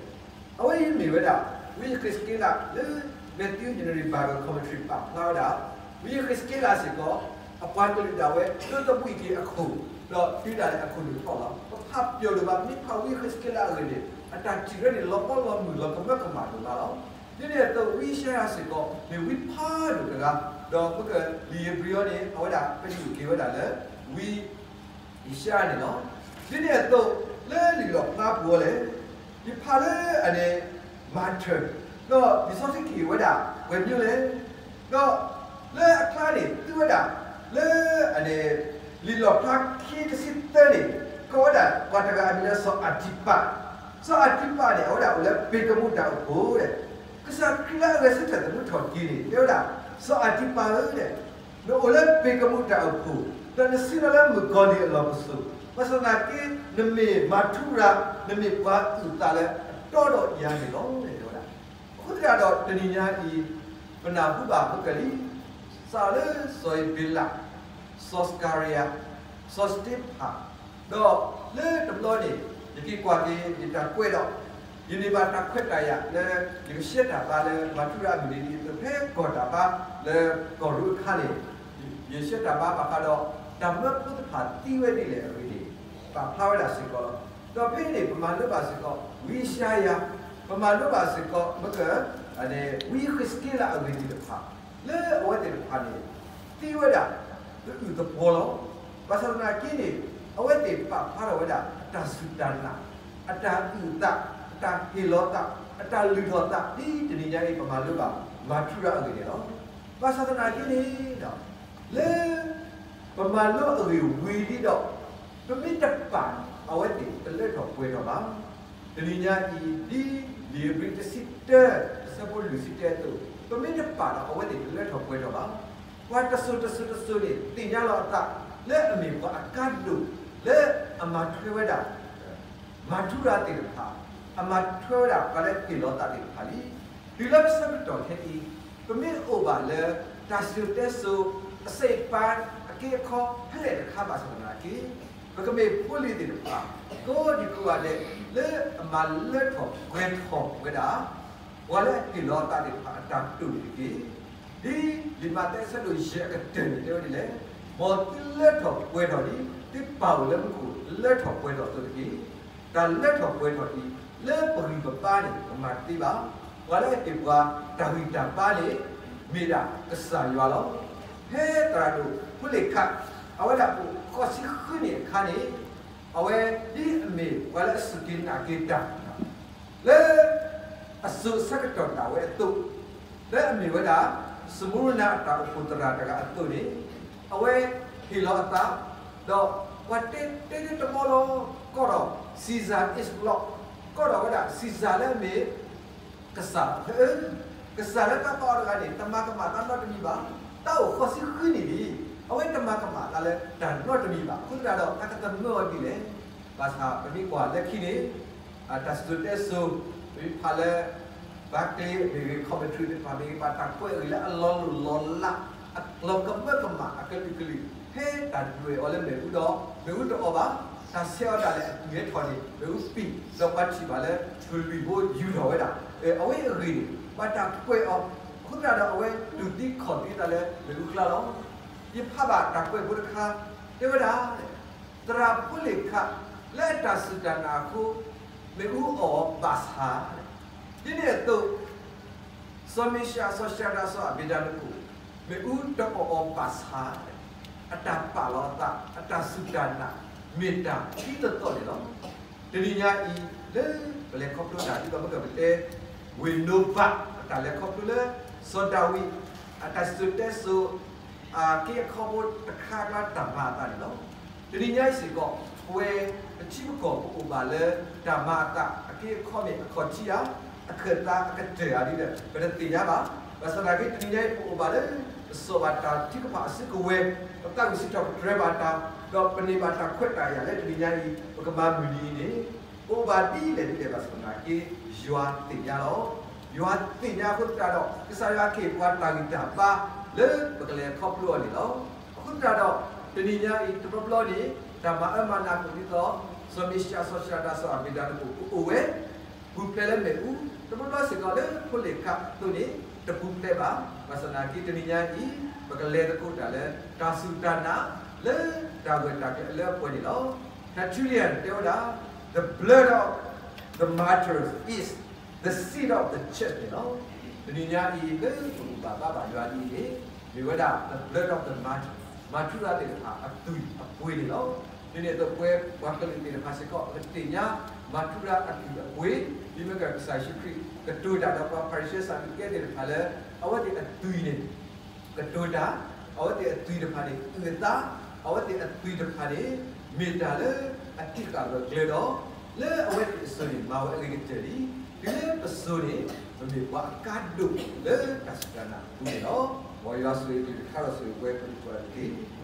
အဝဲအံၤမ့ၢ်ဝဲဒၣ် ဝံယဃ့းစက့လးလၢ Matthew Henry Bible Commentary ပာ်ဖျါဝဲဒၣ် ဝံယဃ့းစက့လးစ့ၢ်ကီး အပှၤကလုာ်ဒၣ်ဝဲ ဒိသဘှံးက့ၤအခိၣ် ဒီးတုၤဒၣ်လဲာ်အခိၣ်နူာ်ထီၣ်လီၤ. ပဖးပျီၤဒိၣ်ဘၣ် ပမ့ၢ်ဖးဝံယဃ့းစက့လးအဂ့ၢ်န့ၣ် အတၢ်ထံၣ်ရၢန့ၣ် လီၤဘီလီၤမုၢ်လီၤကမၢကမၣ်ဒိၣ်မးလီၤ. ဒ်န့ၣ်အသိး ဝံယၡါယၤစ့ၢ်ကီး မ့ၢ်ဝံဖးဒိၣ်တဂၤ ဒီးပကလံာ်ဧ့ၤဘြံၤအံၤန့ၣ် အဝဲဒၣ်ပညိၣ်က့ၤဝဲဒၣ်လၢ ဝံ ယၡါယၤန့ၣ်လီၤ. ဒ်န့ၣ်အသိး လၢလံာ်လီၣ်ဖျါပူၤအီၤလဲၣ်, ယဖးလၢအန့ၣ် Matthew ဒီးလံာ်စီဆှံကဟ့ၣ်ဝဲဒၣ်ပှဲၤမၠိလဲၣ်, ဒီးလၢအကျါန့ၣ် သုဝဲဒၣ်လၢအန့ၣ် လံာ်လီၣ်ဖျါခံတဆံသၢန့ၣ် ကိးဝဲဒၣ်ပှၤတဂၤအမံၤလၢစီၤအၤတံပၤ, စီၤအၤတံပၤန့ၣ် အဝဲဒၣ်အိၣ်လၢပ့ၤကမူၣ်တၢ်အိၣ်ဖှိၣ်ဒီး ကစၢ်ခရံာ်လၢအဂဲၤဆၢထၢၣ်သမူထီၣ်က့ၤန့ၣ် တဲဝဲဒၣ် စီၤအၤတံပၤဧၢ နအိၣ်လၢပ့ၤကမူၣ်တၢ်အိၣ်ဖှိၣ် ဒီးနဆံးလီၤလၢမုၣ်ကီၤလံၢ်အလီၢ်ပစိာ်, ဘၣ်ဆၣ်သနာ်က့ နမ့ၢ်မၤထူရၤ နမ့ၢ်ပှၤအုၣ်သးလၢအတီဒီးယၤန့ၣ်လီၤ တဲဝဲဒၣ်. အဃိသတးဒီးတနံၤညါအံၤ ပနၢ်ဟူဘၣ်ပကလံ စးလၢစီၤအ့းဘ့လး, စီၤစကၤရယၤ, စီၤစတ့ဖၣ်, ဒီးလၢတဘျီန့ၣ် ယက့ၤကွၢ်က့ၤယတၢ်ကွဲးဒီး ယန့ၢ်ဘၣ်တၢ်ခွဲးတၢ်ယာ်လၢ ယကရှဲတၢ်ဘါလၢမၤထူရၤအမုၢ်နံၤဒ်အသိး ဖဲကီၢ်တၢ်ဘါလၢကီၢ်ရူၢ်အခါန့ၣ် ယရှဲတၢ်ဘါဘၣ်ဃးဒီး တၢ်မၢဖိတဖၣ်သံဝဲဒ်လဲၣ်အဂ့ၢ်န့ၣ် ပာ်ဖျါဝဲဒၣ်စ့ၢ်ကီးလီၤ. ဒီးဖဲန့ၣ် ပမၤလိဘၣ်စ့ၢ်ကီး ဝံယၡါယၤ, ပမၤလိဘၣ်စ့ၢ်ကီး မ့ၢ်က ဝံဃ့းစက့လးအဂ့ၢ်သ့ၣ်တဖၣ် လၢအဝဲသ့ၣ်တဖၣ်န့ၣ် သံဝဲဒၣ် သအုးသပှီၤလီၤ. ဘၣ်ဆၣ်သနာ်က့န့ၣ် အဝဲသ့ၣ်ပာ်ဖျါထီၣ်ဝဲဒၣ် အတၢ်စူၢ်တၢ်နာ်, အတၢ်အုၣ်အသး, အတၢ်ဟ့ၣ်လီၤသး, အတၢ်လုၢ်ထီၣ်သး ဒ်တနံၤညါအံၤ ပမၤလိဘၣ် မၤထူရၤအဂ့ၢ်န့ၣ်လီၤ. ဘၣ်ဆၣ်သနာ်က့န့ၣ်ဒီး လၢ ပမၤလိအဂ့ၢ်ဝံၤလံဒီး ပမ့ၢ်တပာ် အဝဲသ့ၣ်တလၢထီၣ်ပှဲၤထီၣ်ဘၣ်. တနံၤညါအံၤ ဒ်လံာ်ဧ့ၤဘြံၤတဆံတၢ အဆၢဖိလွံၢ်ဆံတၢအသိး, ပမ့ၢ်တပာ်ဒီး အဝဲသ့ၣ်တလၢထီၣ်ပှဲၤထီၣ်ဘၣ်. ပှၤတစိၤတစိၤတစိၤန့ၣ် သ့ၣ်ညါလီၤအသး လၢအမ့ၢ်ပှၤအကါဒိၣ် လၢအမၤထွဲဝဲဒၣ် မၤထူရၤသ့ၣ်တဖၣ်, အမၤထွဲဝဲဒၣ်ပှၤလၢဟ့ၣ်လီၤသးသ့ၣ်တဖၣ်လံ. တုၤလၢပဆၢကတီၢ်ခဲအံၤ ပမ့ၢ်အိၣ်ဘၣ်လၢ တၢ်စံၣ်စိၤတဲစိၤ အစိတ်အပိုင်း အက့အခီ ဖဲလဲၣ်တခါဘၣ်ဆၣ်သနာ်က့ ပကမ့ၢ်ဖိလံၤသ့ၣ်တဖၣ် ကိးဒံကိးဂၤဒဲး လၢအမၤလၢထီၣ်ပှဲၤထီၣ်ဝဲဒၣ် ပှၤလၢအဟ့ၣ်လီၤသးသ့ၣ်တဖၣ်အတၢ်တိာ်န့ၣ်တက့ၢ်. ဒ်လံာ်မးသဲအဆၢဒိၣ်ယဲၢ်အကတၢၢ်န့ၣ်တဲဝဲဒ်လဲၣ်, မ်သုလၢထီၣ်ပှဲၤထီၣ်ဒ် သုပၢ်အိၣ်လၢမူခိၣ်လၢထီၣ်ပှဲၤထီၣ်အသိးတက့ၢ်. တၢ်လၢထီၣ်ပှဲၤထီၣ်အံၤ လၢပဂံၢ်ပဘါန့ၣ် တမၤသ့ဘၣ်. ပှၤလၢအဟ့ၣ်ပှၤတၢ်ဂံၢ်တၢ်ဘါန့ၣ် မ့ၢ်ဒၣ်ကစၢ်ယွၤလီၤ. ဖဲသရၣ်ဒိၣ်ဖိလ့ၣ်ခး အဝဲဒၣ်အိၣ်ဃိးဆံဃုနံၣ်အခါန့ၣ် အဝဲဒ်အမ့ၢ်ပှၤလၢအစူၢ်က့ၤနာ်က့ၤတၢ် လၢ အစိၤဆၢကတီၢ်ဒၣ်ဝဲအသိး, လၢအမ့ၢ်ဝဲဒၣ် စမူရနၤအတၢ်အိၣ်ဖှိၣ်သရၣ်တဂၤအသိးန့ၣ်, အဝဲဟ့ၣ်လီၤအသး, ဒီးပှၤတဲတဲတဘီလီၤ, ကီၢ်ဒီး Caesar is Lord, ကီၢ်ဒီးဝဲဒၣ် စံစၢ်လၢအမ့ၢ် ကစၢ်လီၤ. ကစၢ်လၢတၢ်ပာ်အီၤတဂၤန့ၣ် တမၤကမၣ်တၢ်နီတမံၤဘၣ်. တၢ်အိၣ်ဃိးဆံဃုနံၣ်လံ, အဝဲတမၤကမၣ်တၢ်လၢတၢ်နီတမံၤဘၣ်. အဃိသတးဒီး တၢ်ကသမၢအီၤဒ်လဲၣ်. ဘၣ်ဆၣ်ပမ့ၢ်ကွၢ်လၢခံန့ၣ် တၢ်စံၣ်စိၤတဲစိၤ ပမ့ၢ်ဖးလၢ ဘၣ်ကျ့မ့ၢ်ဂ့ၤ commentary သ့ၣ်တဖၣ်မ့ၢ်ဂ့ၤ ဘၣ်တၢ်ကွဲးအဂ့ၢ်လၢအလီၤလိၢ်လီၤလး အလီၤကမၢကမၣ်အကလုာ်ကလုာ် ဖဲတၢ်ဒွဲၣ်အီၤလၢမ့ၣ်အူဒီး မ့ၣ်အူတအီၣ်ဘၣ်, တၢ်ဆဲးအီၤဒၣ်လဲာ်အကဲထီၣ်န့ၣ် မ့ၣ်အူပံာ် ဒီးပှၤထံၣ်ဘၣ်လၢ ကလုာ်ဖိယူၢ်ထီၣ်ဝဲဒၣ် အဝဲအဂ့ၢ်န့ၣ် ဘၣ်တၢ်ကွဲးအီၤ အဃိသတးဒီးအဝဲတူၢ်သံခီၣ်သံသးလၢမ့ၣ်အူကျါလီၤ. ယဖးဘၣ်တၢ်ကွဲးဖိတခါ တဲဝဲဒၣ် သရၣ်ဖိလ့ၣ်ခး လၢအတၢ်စူၢ်တၢ်နာ်အဃိ မ့ၣ်အူအီၣ်ဘၣ်ဆၣ်, ဒ်န့ၣ်အသိး စီၤမ့ၡး စီၤၡးဒြး စီၤအဘ့းနကိၣ် မ့ၣ်အူတအီၣ်အီၤဘၣ်ဆၣ်, အတၢ်ပာ်လီၤအသး အတၢ်စူၢ်တၢ်နာ် မ့ၢ်တၢ်ဒ်သိးသိးန့ၣ်လီၤ. တနံၤညါအံၤ လၢပလဲၤခီဖျိတၢ် ဒ်သိးပကတဲ ဝ့ၢ်နိဘး အတၢ်လဲၤခီဖျိလၢ စီၤဒၤဝံး အတၢ်စံၣ်စိၤတဲစိၤ အက့အခီဖိတခါအကျါ တၢ်မၤအသးန့ၣ်လီၤ. တနံၤညါအံၤစ့ၢ်ကီး ပဝဲပထံပကီၢ်ပအိၣ်ဘၣ်လၢ တၢ်မၤအသးအက့အခီမ့ၢ်အခီၣ်ထံးဧါ, အခၢၣ်သးအကတၢၢ်ဧါဒ်လဲၣ် ပတသ့ၣ်ညါဘၣ်. ဘၣ်ဆၣ်သနာ်က့ တနံၤညါအံၤပအိၣ်ဘၣ်လၢ ပစိာ်ဘၣ်တၢ်ထုကဖၣ်အစုကဝဲၤ, ပသးဝံၣ်စံးထီၣ်ပတြၢၤဘၣ်တၢ်, ဒီးပန့ၢ်ဘၣ်တၢ်ခွဲးတၢ်ယာ်လၢတနံၤညါအံၤ ပကမၤမုၢ်နံၤအံၤန့ၣ် ပအိၣ်ဘၣ်ဒ်လဲၣ်ဒ်လဲၣ်ဘၣ်ဆၣ်သနာ်က့ ယွၤသ့ၣ်ညါလီၤ. ယွၤသ့ၣ်ညါအဃိသတးဒီး ကစၢ်ယွၤကဟ့ၣ်ပှၤတၢ်ဂံၢ်တၢ်ဘါလၢပကလဲၤခီဖျိအီၤန့ၣ်လီၤ. အဃိသတးဒီး တနံၤညါအံၤတဘျီဘျီန့ၣ် တၢ်မၤအၢမၤနးကိးဒ်သိး စီၤမ့ၡး စီၤၡးဒြး စီၤအဘ့းနကိၣ် ကအိၣ်ဝဲ ပူၤဖျဲးလၢမ့ၣ်အူ, တဘျီဘျီစ့ၢ်ကီးလၢဖိလ့ၣ်ခးအသိးန့ၣ် တပူၤဖျဲးဘၣ်. ဘၣ်ဆၣ်သနာ်က့ တနံၤညါအံၤ ပကလဲၤသကိးတၢ်လၢ တၢ်စူၢ်တၢ်နာ် လၢတၢ်ဂၢၢ်တၢ်ကျၢၤအလၢအပှဲၤန့ၣ်လီၤ. Tertullian တဲဝဲဒၣ် The blood of the martyrs is the seed of the church န့ၣ်လီၤ. တနံၤညါအံၤ လၢပဘူၣ်ဘၣ်ဘါဘၣ်ယွၤဒ်အံၤန့ၣ် မ့ၢ်ဝဲဒၣ် the blood of the martyrs မၤထူရၤသ့ၣ်တဖၣ်အသွံၣ်အပှ့ၤန့ၣ်လီၤ. ဒ်န့ၣ်အသိးပဝဲပှၤကလုာ်သ့ၣ်တဖၣ်စ့ၢ်ကီး ပကသ့ၣ်ညါ မၤထူရၤအသွံၣ်အပှ့ၤ ဒ်မ့ၢ်ကစၢ်ယ့ၣ်ၡူးခရံာ် ကတိၤတၢ်ဒီးပှၤဖၤရံၤၡဲ စၤဒူးကဲသ့ၣ်တဖၣ်လၢ အဝဲသ့ၣ်အသွံၣ်န့ၣ် ကတိၤတၢ်, အဝဲသ့ၣ်အသွံၣ်တဖၣ်န့ၣ် အုၣ်အသး, အဝဲသ့ၣ်အသွံၣ်တဖၣ်န့ၣ် မ့ၢ်တၢ်လၢအတံၢ်ဃာ်ဂၢၢ်ကျၢၤဒီး လၢအဝဲသ့ၣ်အစိၤန့ၣ် မၤဝဲအဂ့ၤကတၢၢ်လံ. တုၤလၢပစိၤန့ၣ် ပမ့ၢ်ပှၤအကါဒိၣ်လၢတၢ်စူၢ်တၢ်နာ်အပူၤန့ၣ်လီၤ. မ်ယွၤဆိၣ်ဂ့ၤကလုၢ်ကထါဒီးဆိၣ်ဂ့ၤပှၤကိးဂၤဒဲးတက့ၢ်.